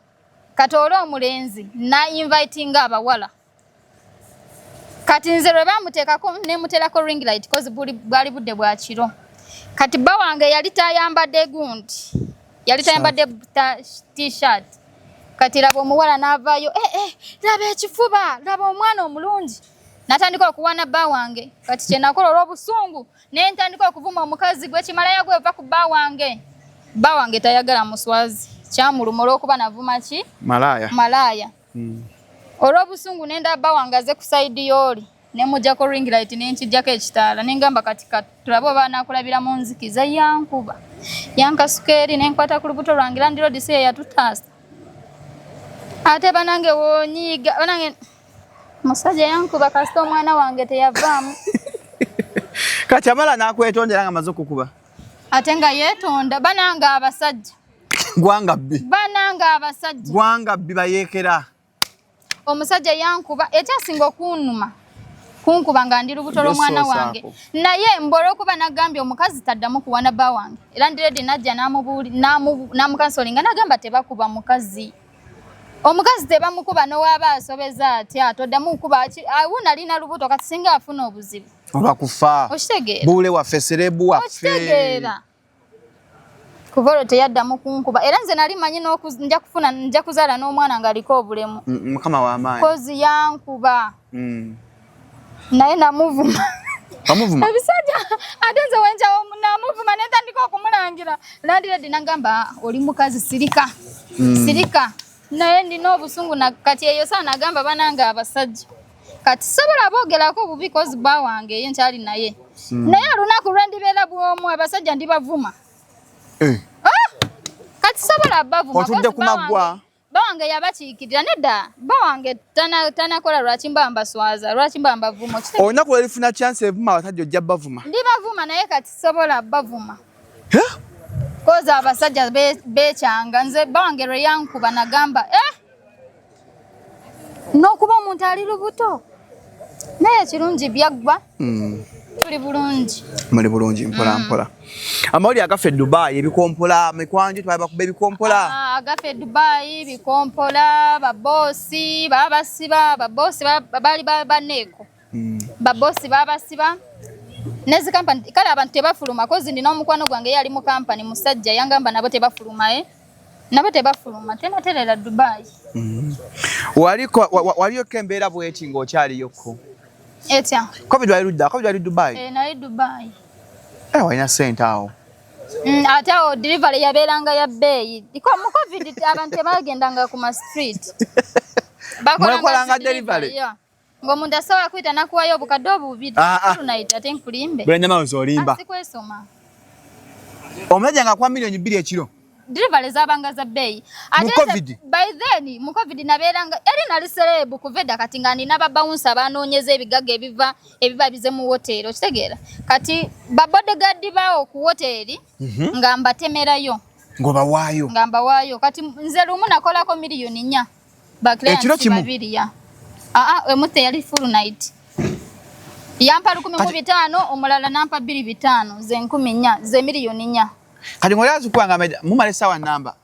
kati olwo omulenzi na invitinga abawala. Kati nze lwe bamuteekako nemuteerako ring light cause buli bwali budde bwa kiro. Kati bba wange yali tayambadde gundi, yali tayambadde t-shirt. Kati laba omuwala n'avaayo, eh, eh, laba ekifuba, laba omwana omulungi, natandika okuwaana bba wange. Kati kyenakola olw'obusungu ne ntandika okuvuma omukazi gwe kimalaya gweva ku bba wange. Bba wange tayagala muswazi, kyamuluma olw'okuba navuma ki? Malaaya. Malaaya. Olw'obusungu nenda bba wange aze ku side y'oli, nemujjako ring light, nenkijjako ekitaala, nengamba kati tulabe oba anaakulabira mu nzikiza. Yankuba, yankasuka eri, nenkwata ku lubuto lwange. Landlord si ye yatutaasa? Ate banange wonyiiga, banange musajja yankuba, kasita omwana wange teyavaamu. Kati amala n'akwetondera nga amaze okukuba? Ate nga yeetonda. Banange abasajja. Gwanga bbi. Banange abasajja. Gwanga bbi, bayeekera. Omusajja yankuba, ekyasinga okunnuma kunkuba nga ndi lubuto lw'omwana wange. Lw'osoosaako. Naye mbu olw'okuba nagambye omukazi taddamu kuwana bba wange, era ndiredi najja n'amukansolinga, nagamba tebakuba mukazi, omukazi tebamukuba n'owaaba asobeza atya, toddamu kukuba. Awo nalina lubuto, kati singa afuna obuzibu? Oba kufa. Okitegeera? Buule waffe, celeb waffe. Okitegeera? Kuva olwo teyaddamu kunkuba, era nze nali manyi nja kufuna, nja kuzaala n'omwana ng'aliko obulemu. Mukama w'amaanyi. Kozi yankuba. Naye namuvuma. Wamuvuma? Ebisajja, ate nze wenjawo namuvuma, netandika okumulangira. Landlady nagamba, "Ah, oli mukazi, sirika, sirika." Naye ndina obusungu na kati eyo saa nagamba banange abasajja kati sobola boogerako bubi kozi bba wange ye nkyali naye, naye olunaku lwe ndibeera bwomu abasajja ndibavuma. Eh. Kati sobola bavuma. Otudde kozi ku maggwa. Bba wange yabakiikirira. Nedda, bba wange tanakola. Lwaki mba mbaswaza? Lwaki mba mbavuma? Olunaku lwelifuna chance evuma abasajja, ojja bavuma. Ndibavuma, naye kati sobola bavuma. Eh? Koza abasajja bekyanga. Nze bba wange lwe yankuba nagamba, eh! N'okuba omuntu ali lubuto, naye ekirungi byaggwa. Tuli bulungi. Muli bulungi, mpola mpola. Amawulire agafa e Dubai, ebikompola, mikwano twali bakuba ebikompola. Ah, agafa e Dubai, bikompola, babosi babasiba, babosi baali baneeko. Babosi babasiba nezi kampani. Kale abantu tebafuluma kozi ndina omukwano gwange ye ali mu kampani, musajja, yangamba nabo tebafuluma, eh? Nabo tebafuluma, tenaterera Dubai. Waliko waliyoko embeera bweti ng'okyaliyoko? Etya? Covid wali ludda? Covid wali Dubai? Eh, nali Dubai. Eh, walina sente awo. Ate awo delivery yabeeranga ya bbeeyi. Mu Covid abantu tebagendanga ku ma street. Bakolanga Mwekolanga zi delivery? Yeah. Ng'omuntu asobola kuyita nakuwayo obukadde obubiri. Ah, ah. Night, ate nkulimbe? Bulenyamawuzi olimba. Ah, sikwesoma. Omusajja nga akuwa 2 million ekiro? Delivery zabanga za bbeeyi. Ate Mu nze Covid? By then mu Covid nabeeranga eri nali celeb kuva edda, kati nga nina babawunsa abanoonyeza ebigagga ebiva ebiba bize mu woteeri, okitegeera? Kati babodyguard baawo ku woteeri nga mbatemerayo. Ng'obawaayo? Nga mbawaayo. Kati nze lumu nakolako 4 million, ba Ekiro clients kimu? babiri ya aa, emu teyali full night, yampa 1500, omulala nampa 2500, ze 4000, ze 4 million. Kati ng'oli azikubanga mumala essaawa namba?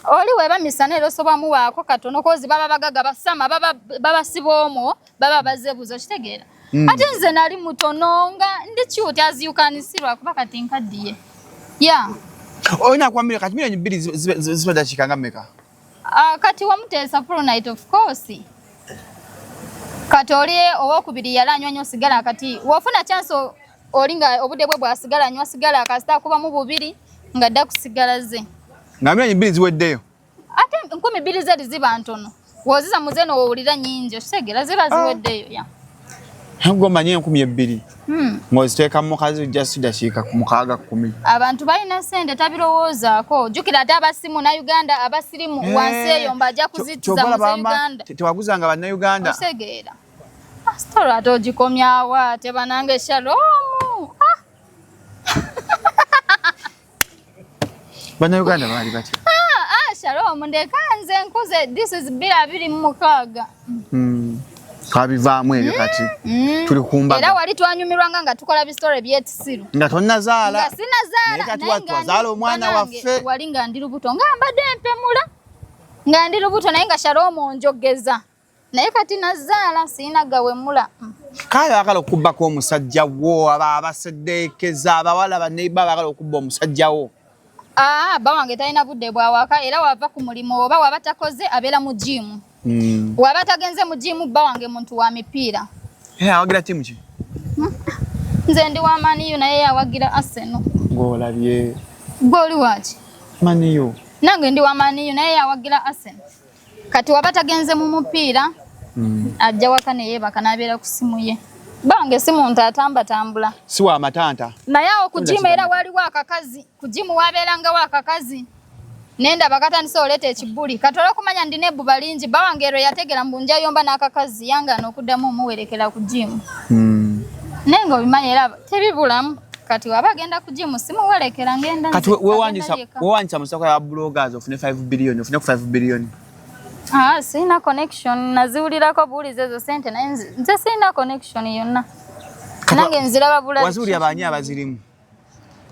Oli weba misana era osobola muwaako katono kozi baba bagaga basama baba babasiba omwo baba bazebuza okitegeera. Ate nze nali mutono nga ndi cute as you can see, lwakuba kati nkaddiye. Yeah. Olina kuwa milioni, kati 2 million ziba dakiika nga mmeka? Ah, kati wamuteesa full night, of course. Kati oli owokubiri yali anywa nnyo sigala. Kati wofuna chance oli nga obudde bwe bwasigala anywa sigala, kasita akubamu bubiri nga dda kusigala ze. Nga 2 million ziweddeyo. Ate 2000 zeri ziba ntono, woziza muzeno wowulira nyingi, okitegeera, ziba ziweddeyo ya. Gwe omanyi 2000 ng'oziteeka mu mukazi just dakiika 6, 10. Abantu balina sente tabirowoozaako. Jjukira ate abasimu na Uganda abasirimu wansi eyo mbajja kuzitiza mu Uganda. Tewaguzanga bannayuganda. Okitegeera. Ah, story ate ogikomyawo ate banange Shalomu. Ah, Bannayuganda baali batya? Ah, ah, Shalom, ndeka nze nkuze. This is 2026. Twabivaamu ebyo, kati tuli ku Era mbaga. Wali twanyumirwanga nga tukola bisitore ebyekisiru. Nga tonnazaala. Nga sinazaala. Naye kati naye nga twazaala omwana banange, waffe. Wali nga ndi lubuto, nga mbadde mpemula nga ndi lubuto, naye nga Shalom njogeza, naye kati nazaala, sirina gawemula. Kale baagala okubbako omusajja wo, aba abaseddeekeza abawala baneiba baagala okubba omusajja wo. Ah, bba wange talina budde bwawaka, era wava ku mulimu oba waba takoze abeera mu gym. Waba tagenze mu gym, bba wange muntu wa mipiira. Eh, awagira ttiimu ki? Nze ndi wa Man U, naye yawagira Arsenal. Ng'olabye. Gwe oli waki? Man U. Nange ndi wa Man U, naye yawagira Arsenal. Kati waba tagenze mu mupiira, ajja waka neyeebaka n'abeera ku simu ye. Bange si muntu atambatambula. Si wa matanta. Naye awo ku Tunda gym era kigamba. waliwo akakazi ku gym, wabeerangawo akakazi nenda bakatandise oleeta ekibuli. Kati olwokumanya ndina ebbuba lingi, bba wange ero yategera mbu njayomba n'akakazi, yangaana okuddamu omuwerekera ku gym. Naye nga obimanyi era tebibulamu. Kati waba agenda ku gym simuwerekera, ngenda Kati nze, wewandisa agenda yekka. Wewandisa mu SACCO ya bloggers ofune 5 billion, ofune ku 5 billion. Ah, sirina connection. Naziwulirako buwulizi ezo sente, naye nze sirina connection yonna. Kati Nange nziraba bulabi. Waziwulira baani abazirimu?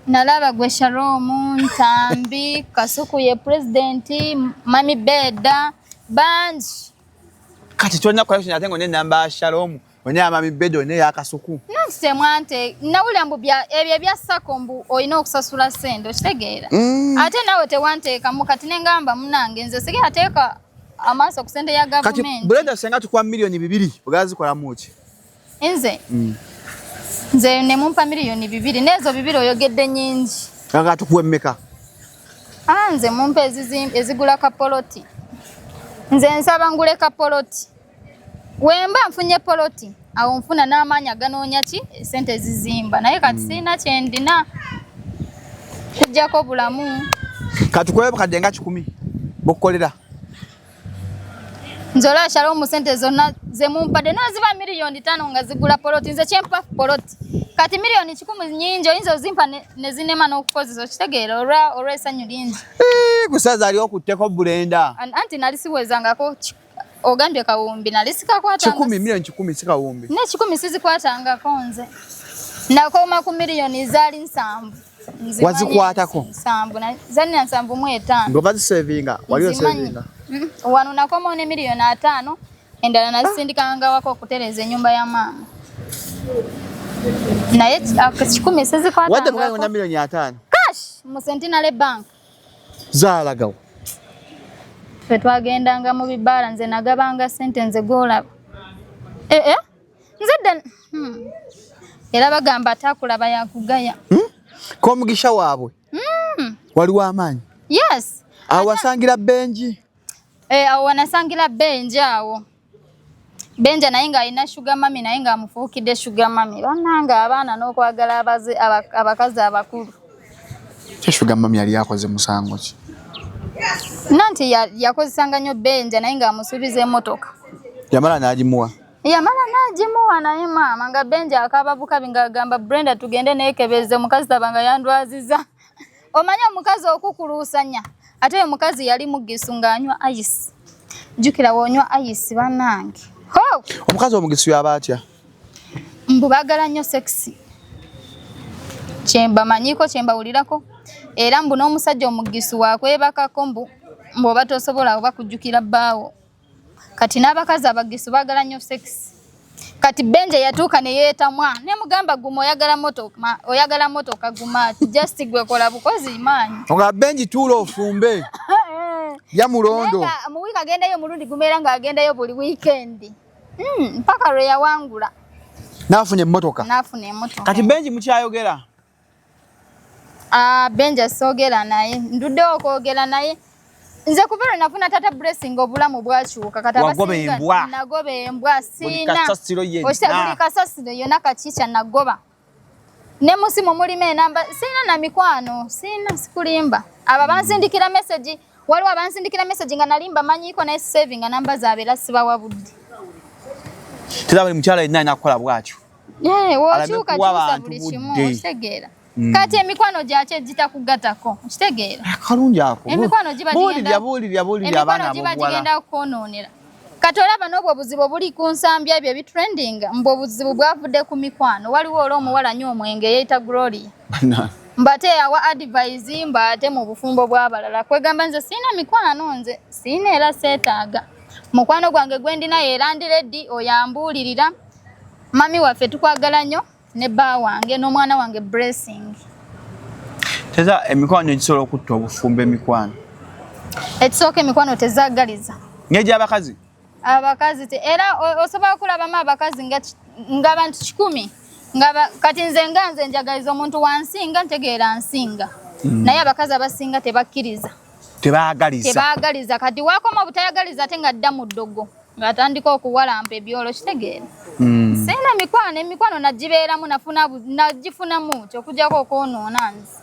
Nalaba gwe Shalomu, Ntambi, Kasuku ye pulezidenti, Mami Beda, bangi. Kati tolina connection ate ng'olina enamba ya Shalom, olina ya Mami Beda, olina eya Kasuku. Nanti temwante nawulira mbu ebyo ebya SACCO mbu olina okusasula ssente, okitegeera. Ate naawe tewanteekamu. Kati nengamba munange nze sigera teeka amaaso ku ssente ya Kati gavumenti. Brenda, senga tukuwa 2 million ogala zikolamu ki? Nze nemumpa 2 million, n'ezo 2 oyogedde nyingi. Aga tukuwa emmeka? Ah, nze mumpa ezigula kapoloti. Nze nsaba ngule kapoloti. Wemba nfunye poloti awo nfuna n'amaanyi aganoonya ki sente ezizimba, naye kati sirina kyendina kujjako bulamu. Katukuwe bukadde nga 100 bukukolera. Nze olaba Shalom, sente zonna zemumpadde noziba 5 million nga zigula poloti. Nze kyempa poloti. Kati 100 million nyingi, oyinza ozimpa nezinema n'okukozesa, okitegeera, olw'essanyu lingi. Eh, kusaza ali okutteko Brenda. Anti nali siwezangako ogambye kawumbi, nali sikakwatanga. 100, 100 million si kawumbi. Ne 100 sizikwatangako. Nze nakoma ku miliyoni zaali 70. Nzimanyi. Wazikwatako? 70, zalina 75. Ng'ova zisevinga, wali Nzimanyi. osevinga. Wano nakomawo ne 50 million, endala nazisindikanga wako okutereeza ennyumba ya maama, naye 100 Wadde sizikwatangako. mukanga na 50 million. Cash mu Centenary Bank. Zaalagawo? Ffe twagendanga mu bibaala, nze nagabanga sente. Nze gwolaba, eh, eh, nze dda. Era bagamba atakulaba yakugaya. Komugisha waabwe waliwo amaanyi. Yes. Awo wasangira Benji? Eh, awo wanasangira Benja. Awo Benja naye ng'alina sugar mummy, naye ng'amufuukidde sugar mummy. Bannange, abaana n'okwagala abakazi abakulu. Sugar mummy yali akoze musango ki? Nanti yakozesanga nnyo Benja, naye ng'amusuubiza emmotoka. Yamala n'agimuwa? Yamala n'agimuwa, naye maama nga Benja akaaba bukabi ng'agamba, "Brenda, tugende neekebeze, omukazi taba nga yandwaziza." Omanyi omukazi okukuluusanya, ate oyo omukazi yali mugisu ng'anywa ice. Jjukira w'onywa ice, bannange. Ho! Omukazi omugisu yaba atya? Mbu baagala nnyo sex, kyembamanyiko, kyembawulirako. Era mbu n'omusajja omugisu wakwebakako mbu. Bw'oba tosobola oba kujjukira bbaawo. Kati n'abakazi abagisu baagala nnyo sex. Kati Benje yatuuka ne yeetamwa ne mugamba guma oyagala motoka, oyagala motoka guma just gwe kola bukozi maanyi. Nga Benji tuula ofumbe. Ya mulondo. Mu wiiki agendayo omulundi gumu era ng'agendayo buli weekend. Mpaka lwe yawangula. N'afuna emmotoka. N'afuna emmotoka. Kati Benji mukyayogera? Ah, Benja soogera naye, nduddewo okwogera naye. Nze kuva lwe nafuna Tata Blessing obulamu bwakyuka. Kati Wagoba embwa. Nagoba embwa siina. Kasasiro yenna. Buli kasasiro yonna kakica nagoba. Ne mu simu mulimu enamba, siina na mikwano, siina, sikulimba. Abo abansindikira message, waliwo abansindikira message nga nali mbamanyiiko naye saving namba zaabwe era sibawa budde. Tera buli mukyala yenna alina kukola bw'atyo. W'okyuka kyusa buli kimu, okitegeera. Kati emikwano gyaki egitakugatako, okitegeera. Akalungi ako. Emikwano giba gigenda buulirya abaana giba gigenda kukwonoonera. Kati olaba n'obwo obuzibu obuli ku nsambya ebyo ebitrending, mbu obuzibu bwavudde ku mikwano. Waliwo olwo omuwala anywa omwenge yeeyita Gloria. Mbate awa advice mbate mu bufumbo bw'abalala. Kwegamba nze sirina mikwano, nze sirina era seetaaga. Mukwano gwange gwe ndina ye landlady oyo ambuulirira. Mami waffe tukwagala nnyo ne bba wange n'omwana wange Blessing. Teza emikwano egisobola okutta obufumbo emikwano. Ekisooka emikwano tezaagaliza. Ng'egy'abakazi? Abakazi te era osobola okulabamu abakazi ng'abantu 100 kati nze nga nze njagaliza omuntu wansinga ntegeera nsinga. Naye abakazi abasinga tebakkiriza. Tebaagaliza. Tebaagaliza kati wakoma obutayagaliza ate ng'adda mu ddogo. Ng'atandika okuwalampa ebyolo kitegeera. Sirina mikwano, emikwano nagibeeramu nagifunamu kyokujjako okwonoona nze.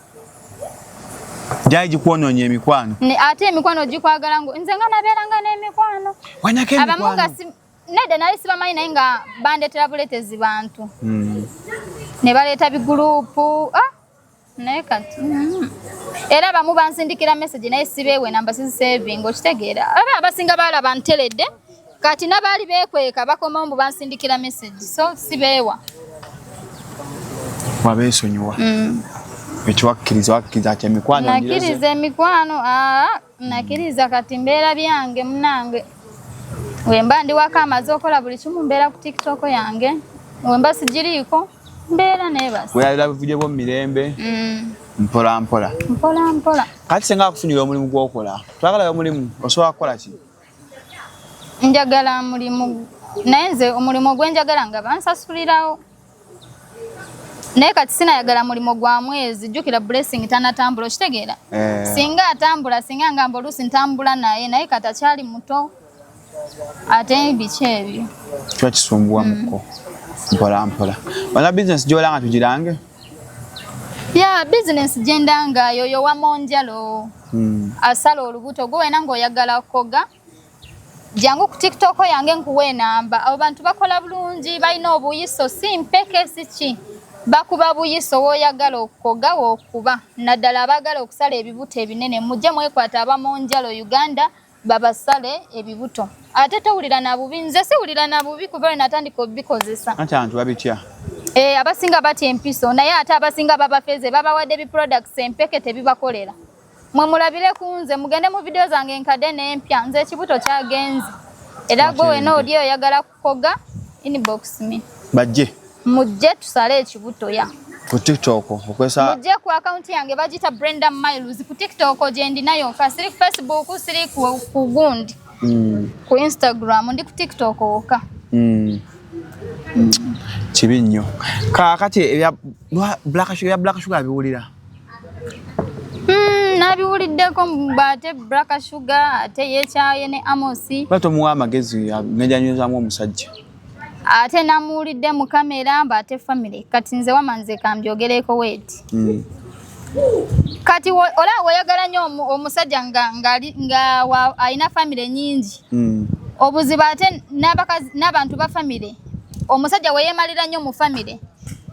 Gyali gikwonoonya emikwano. Ate emikwano gikwagala nze nga nabeeranga n'emikwano. Wanako Abamu nga emikwano. Nedda nali sibamanyi naye nga bandeetera buleetezi bantu. Ne baleeta biguruupu. Naye kati era abamu bansindikira message naye sibeewe namba sizisaving okitegeera. Aba abasinga baalaba nteredde kati n'abaali beekweka bakomawo mbu bansindikira message so sibeewa. Wabeesonyiwa. Ekyo wakkiriza wakkiriza kati emikwano Nakkiriza emikwano, nakkiriza kati mbeera byange munnange. Wemba ndi waka amaze okola buli kimu mbeera ku TikTok yange. Wemba sigiriiko mbeera neebase. Weerabira buvudde bwo mu mirembe. Mpola mpola. Mpola mpola. Kati singa akufunira omulimu gw'okola, twagalayo omulimu, osobola kukola ki? Njagala mulimu naye nze omulimu gwe njagala nga bansasulirawo. Naye kati sinayagala mulimu gwa mwezi, jjukira Blessing tannatambula okitegeera. Singa atambula, singa ngamba oluusi ntambula naye, naye kati akyali muto. Ate biki ebyo? Kiba kisumbuwa muko. Mpola mpola. Wala business gy'olanga tugirange? Ya business gye ndanga yoyo wa Monjalo. Asala olubuto gwe wena ng'oyagala kukoga. Jangu ku TikTok yange nkuwe enamba. Abo bantu bakola bulungi, balina obuyiso, si mpeke si ki. Bakuba buyiso w'oyagala okukoga w'okuba. Naddala abaagala okusala ebibuto ebinene. Mujje mwekwate aba Monjalo Uganda babasale ebibuto. Ate towulira na bubi, nze siwulira na bubi kuva lwe natandika obikozesa. Anti abantu babitya. Abasinga batya empiso naye ate abasinga babafeze babawadde bi products empeke tebibakolera. Mwe mulabire ku nze mugende mu video zange enkadde n'empya nze ekibuto kyagenze. Era gwe wena oli oyagala kukoga inbox me. Bajje. Mujje tusale ekibuto ya. Ku TikTok okwesa. Mujje ku account yange bagiyita Brenda Miles ku TikTok gye ndi nayo ka siri ku Facebook siri ku gundi. Ku Instagram ndi ku TikTok wokka. Kibi nnyo. Kaakati ebya Black Sugar, ebya Black Sugar abiwulira. Nabiwuliddeko ate Black Sugar ate yeekyaye ne Amos. Lwaki tomuwa amagezi ng'ejanyuzaamu omusajja? Ate namuwulidde mu kamera mbu ate family. Kati nze wama nze kambyogereko weeti. Kati olaba oyagala nnyo omusajja nga alina family nnyingi. Obuzibu ate n'abantu ba family. Omusajja we yeemalira nnyo mu family.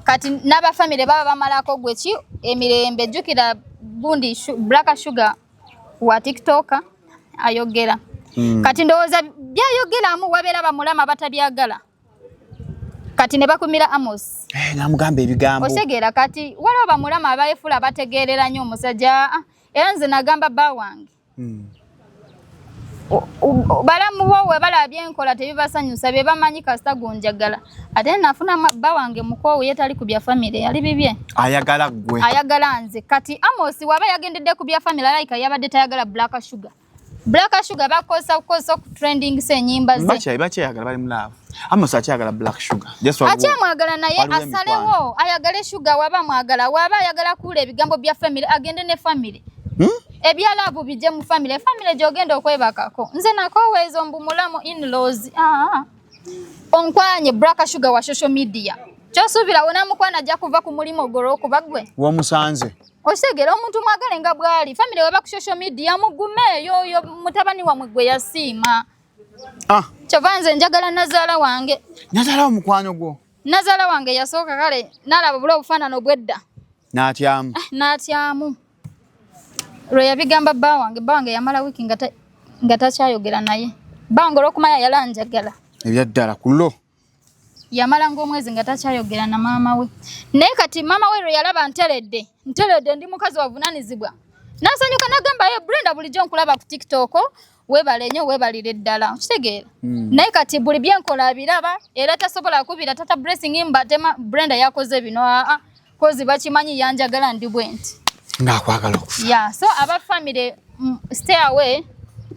Kati n'aba family baba bamalako gwe ki emirembe. Jjukira gundi Black Sugar wa TikTok ayogera. Kati ndowooza byayogeramu wabeera bamulama batabyagala. Kati ne bakumira Amos. Namugamba ebigambo. Otegeera kati waliwo bamulama abeefuula bategeerera nnyo omusajja. Era nze nagamba bba wange. Balamu bo we balaba byenkola tebibasanyusa, bye bamanyi kasita gunjagala. Ate nafuna bba wange mukoowu, ye tali ku bya famire, yali bibye. Ayagala ggwe. Ayagala nze. Kati Amos waba yagendedde ku bya famire, alayika yabadde tayagala Black Sugar. Black Sugar bakozesa kukozesa okutrendingisa ennyimba ze. Bakyayagala, bali mu love. Amos akyayagala Black Sugar. Akyamwagala, naye asalewo ayagale Sugar waba mwagala. Waba ayagala kuwula ebigambo bya famire, agende ne famire. Ebya love bijje mu famire. Famire gy'ogenda okwebakako. Nze nakoweeza mbu mulamu in-laws. Ah, onkwanye Black Sugar wa social media, kyosuubira wonamukwana ajja kuva ku mulimu gwo olw'okuba gwe Womusanze. Okitegera? Omuntu mwagale nga bw'ali. Famire weba ku social media, mugume eyo oyo mutabani wammwe gwe yasiima. Ah. Kyova nze njagala nazaala wange. Nazaala omukwano gwo? Nazaala wange yasooka, kale nalaba buli obufaanano bwedda. N'atyamu. Ah, n'atyamu. Lwe yabigamba bba wange, bba wange yamala wiiki nga takyayogera naye. Bba wange olw'okumanya yalanjagala. Ebyaddala kulo. Yamala ng'omwezi nga takyayogera na maama we. Naye kati maama we lwe yalaba nteredde, nteredde, ndi mukazi wavunaanizibwa, n'asanyuka n'agamba, "Ye Brenda, bulijjo nkulaba ku TikTok, weebale nnyo, weebalire ddala." Okitegeera? Naye kati buli byenkola abiraba, era tasobola kubira tata Blessing mba tema Brenda yakoze bino. Aa, kozi bakimanyi yanjagala, ndi bwe nti. Ng'akwagala okufa. Yeah, so aba family, stay away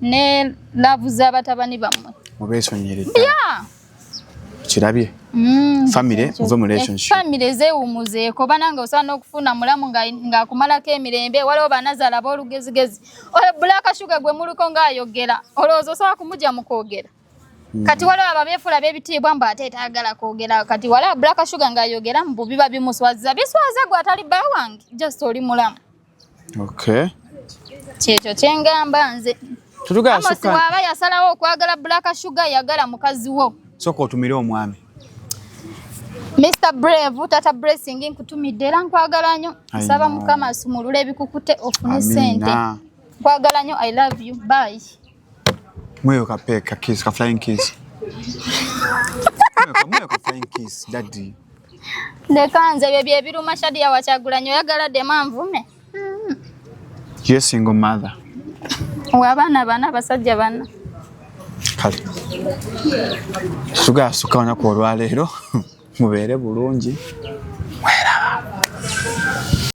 ne love z'abatabani bammwe. Mubeesonyere ddala. Kirabye. Family, muve mu relationship. Family zeewumuzeeko banange. Osobola n'okufuna mulamu ng'akumalako emirembe. Waliwo banazaala b'olugezigezi. Oyo Black Sugar gwe muliko ng'ayogera, olowooza osobola kumugya mu kwogera? Kati waliwo ababeefuula b'ebitiibwa mbu ate tayagala kwogera. Kati waliwo Black Sugar ng'ayogera mbu biba bimuswaza. Biswaza gwe atali bba wange, just oli mulamu. Kyekyo kyengamba nze. Tutugala. Amos Suka. bw'aba yasalawo okwagala Black Sugar, yagala mukazi wo. Sooka otumire omwami. Mr Brave, Tata Blessing, nkutumidde era nkwagala nnyo. I Nsaba know. Mukama asumulule ebikukute ofune ssente. Amina. Nkwagala nnyo, I love you, bye. Mweyo ka peck, ka kiss, ka flying kiss. Mweyo ka flying kiss, daddy. Ndeka nze, ebyo byebiruma. Shadia Wakyagulanye, oyagala dema nvume? Ye single mother. Abaana bana, abasajja bana. Kale. Tugasuka olunaku olwaleero, mubeere bulungi.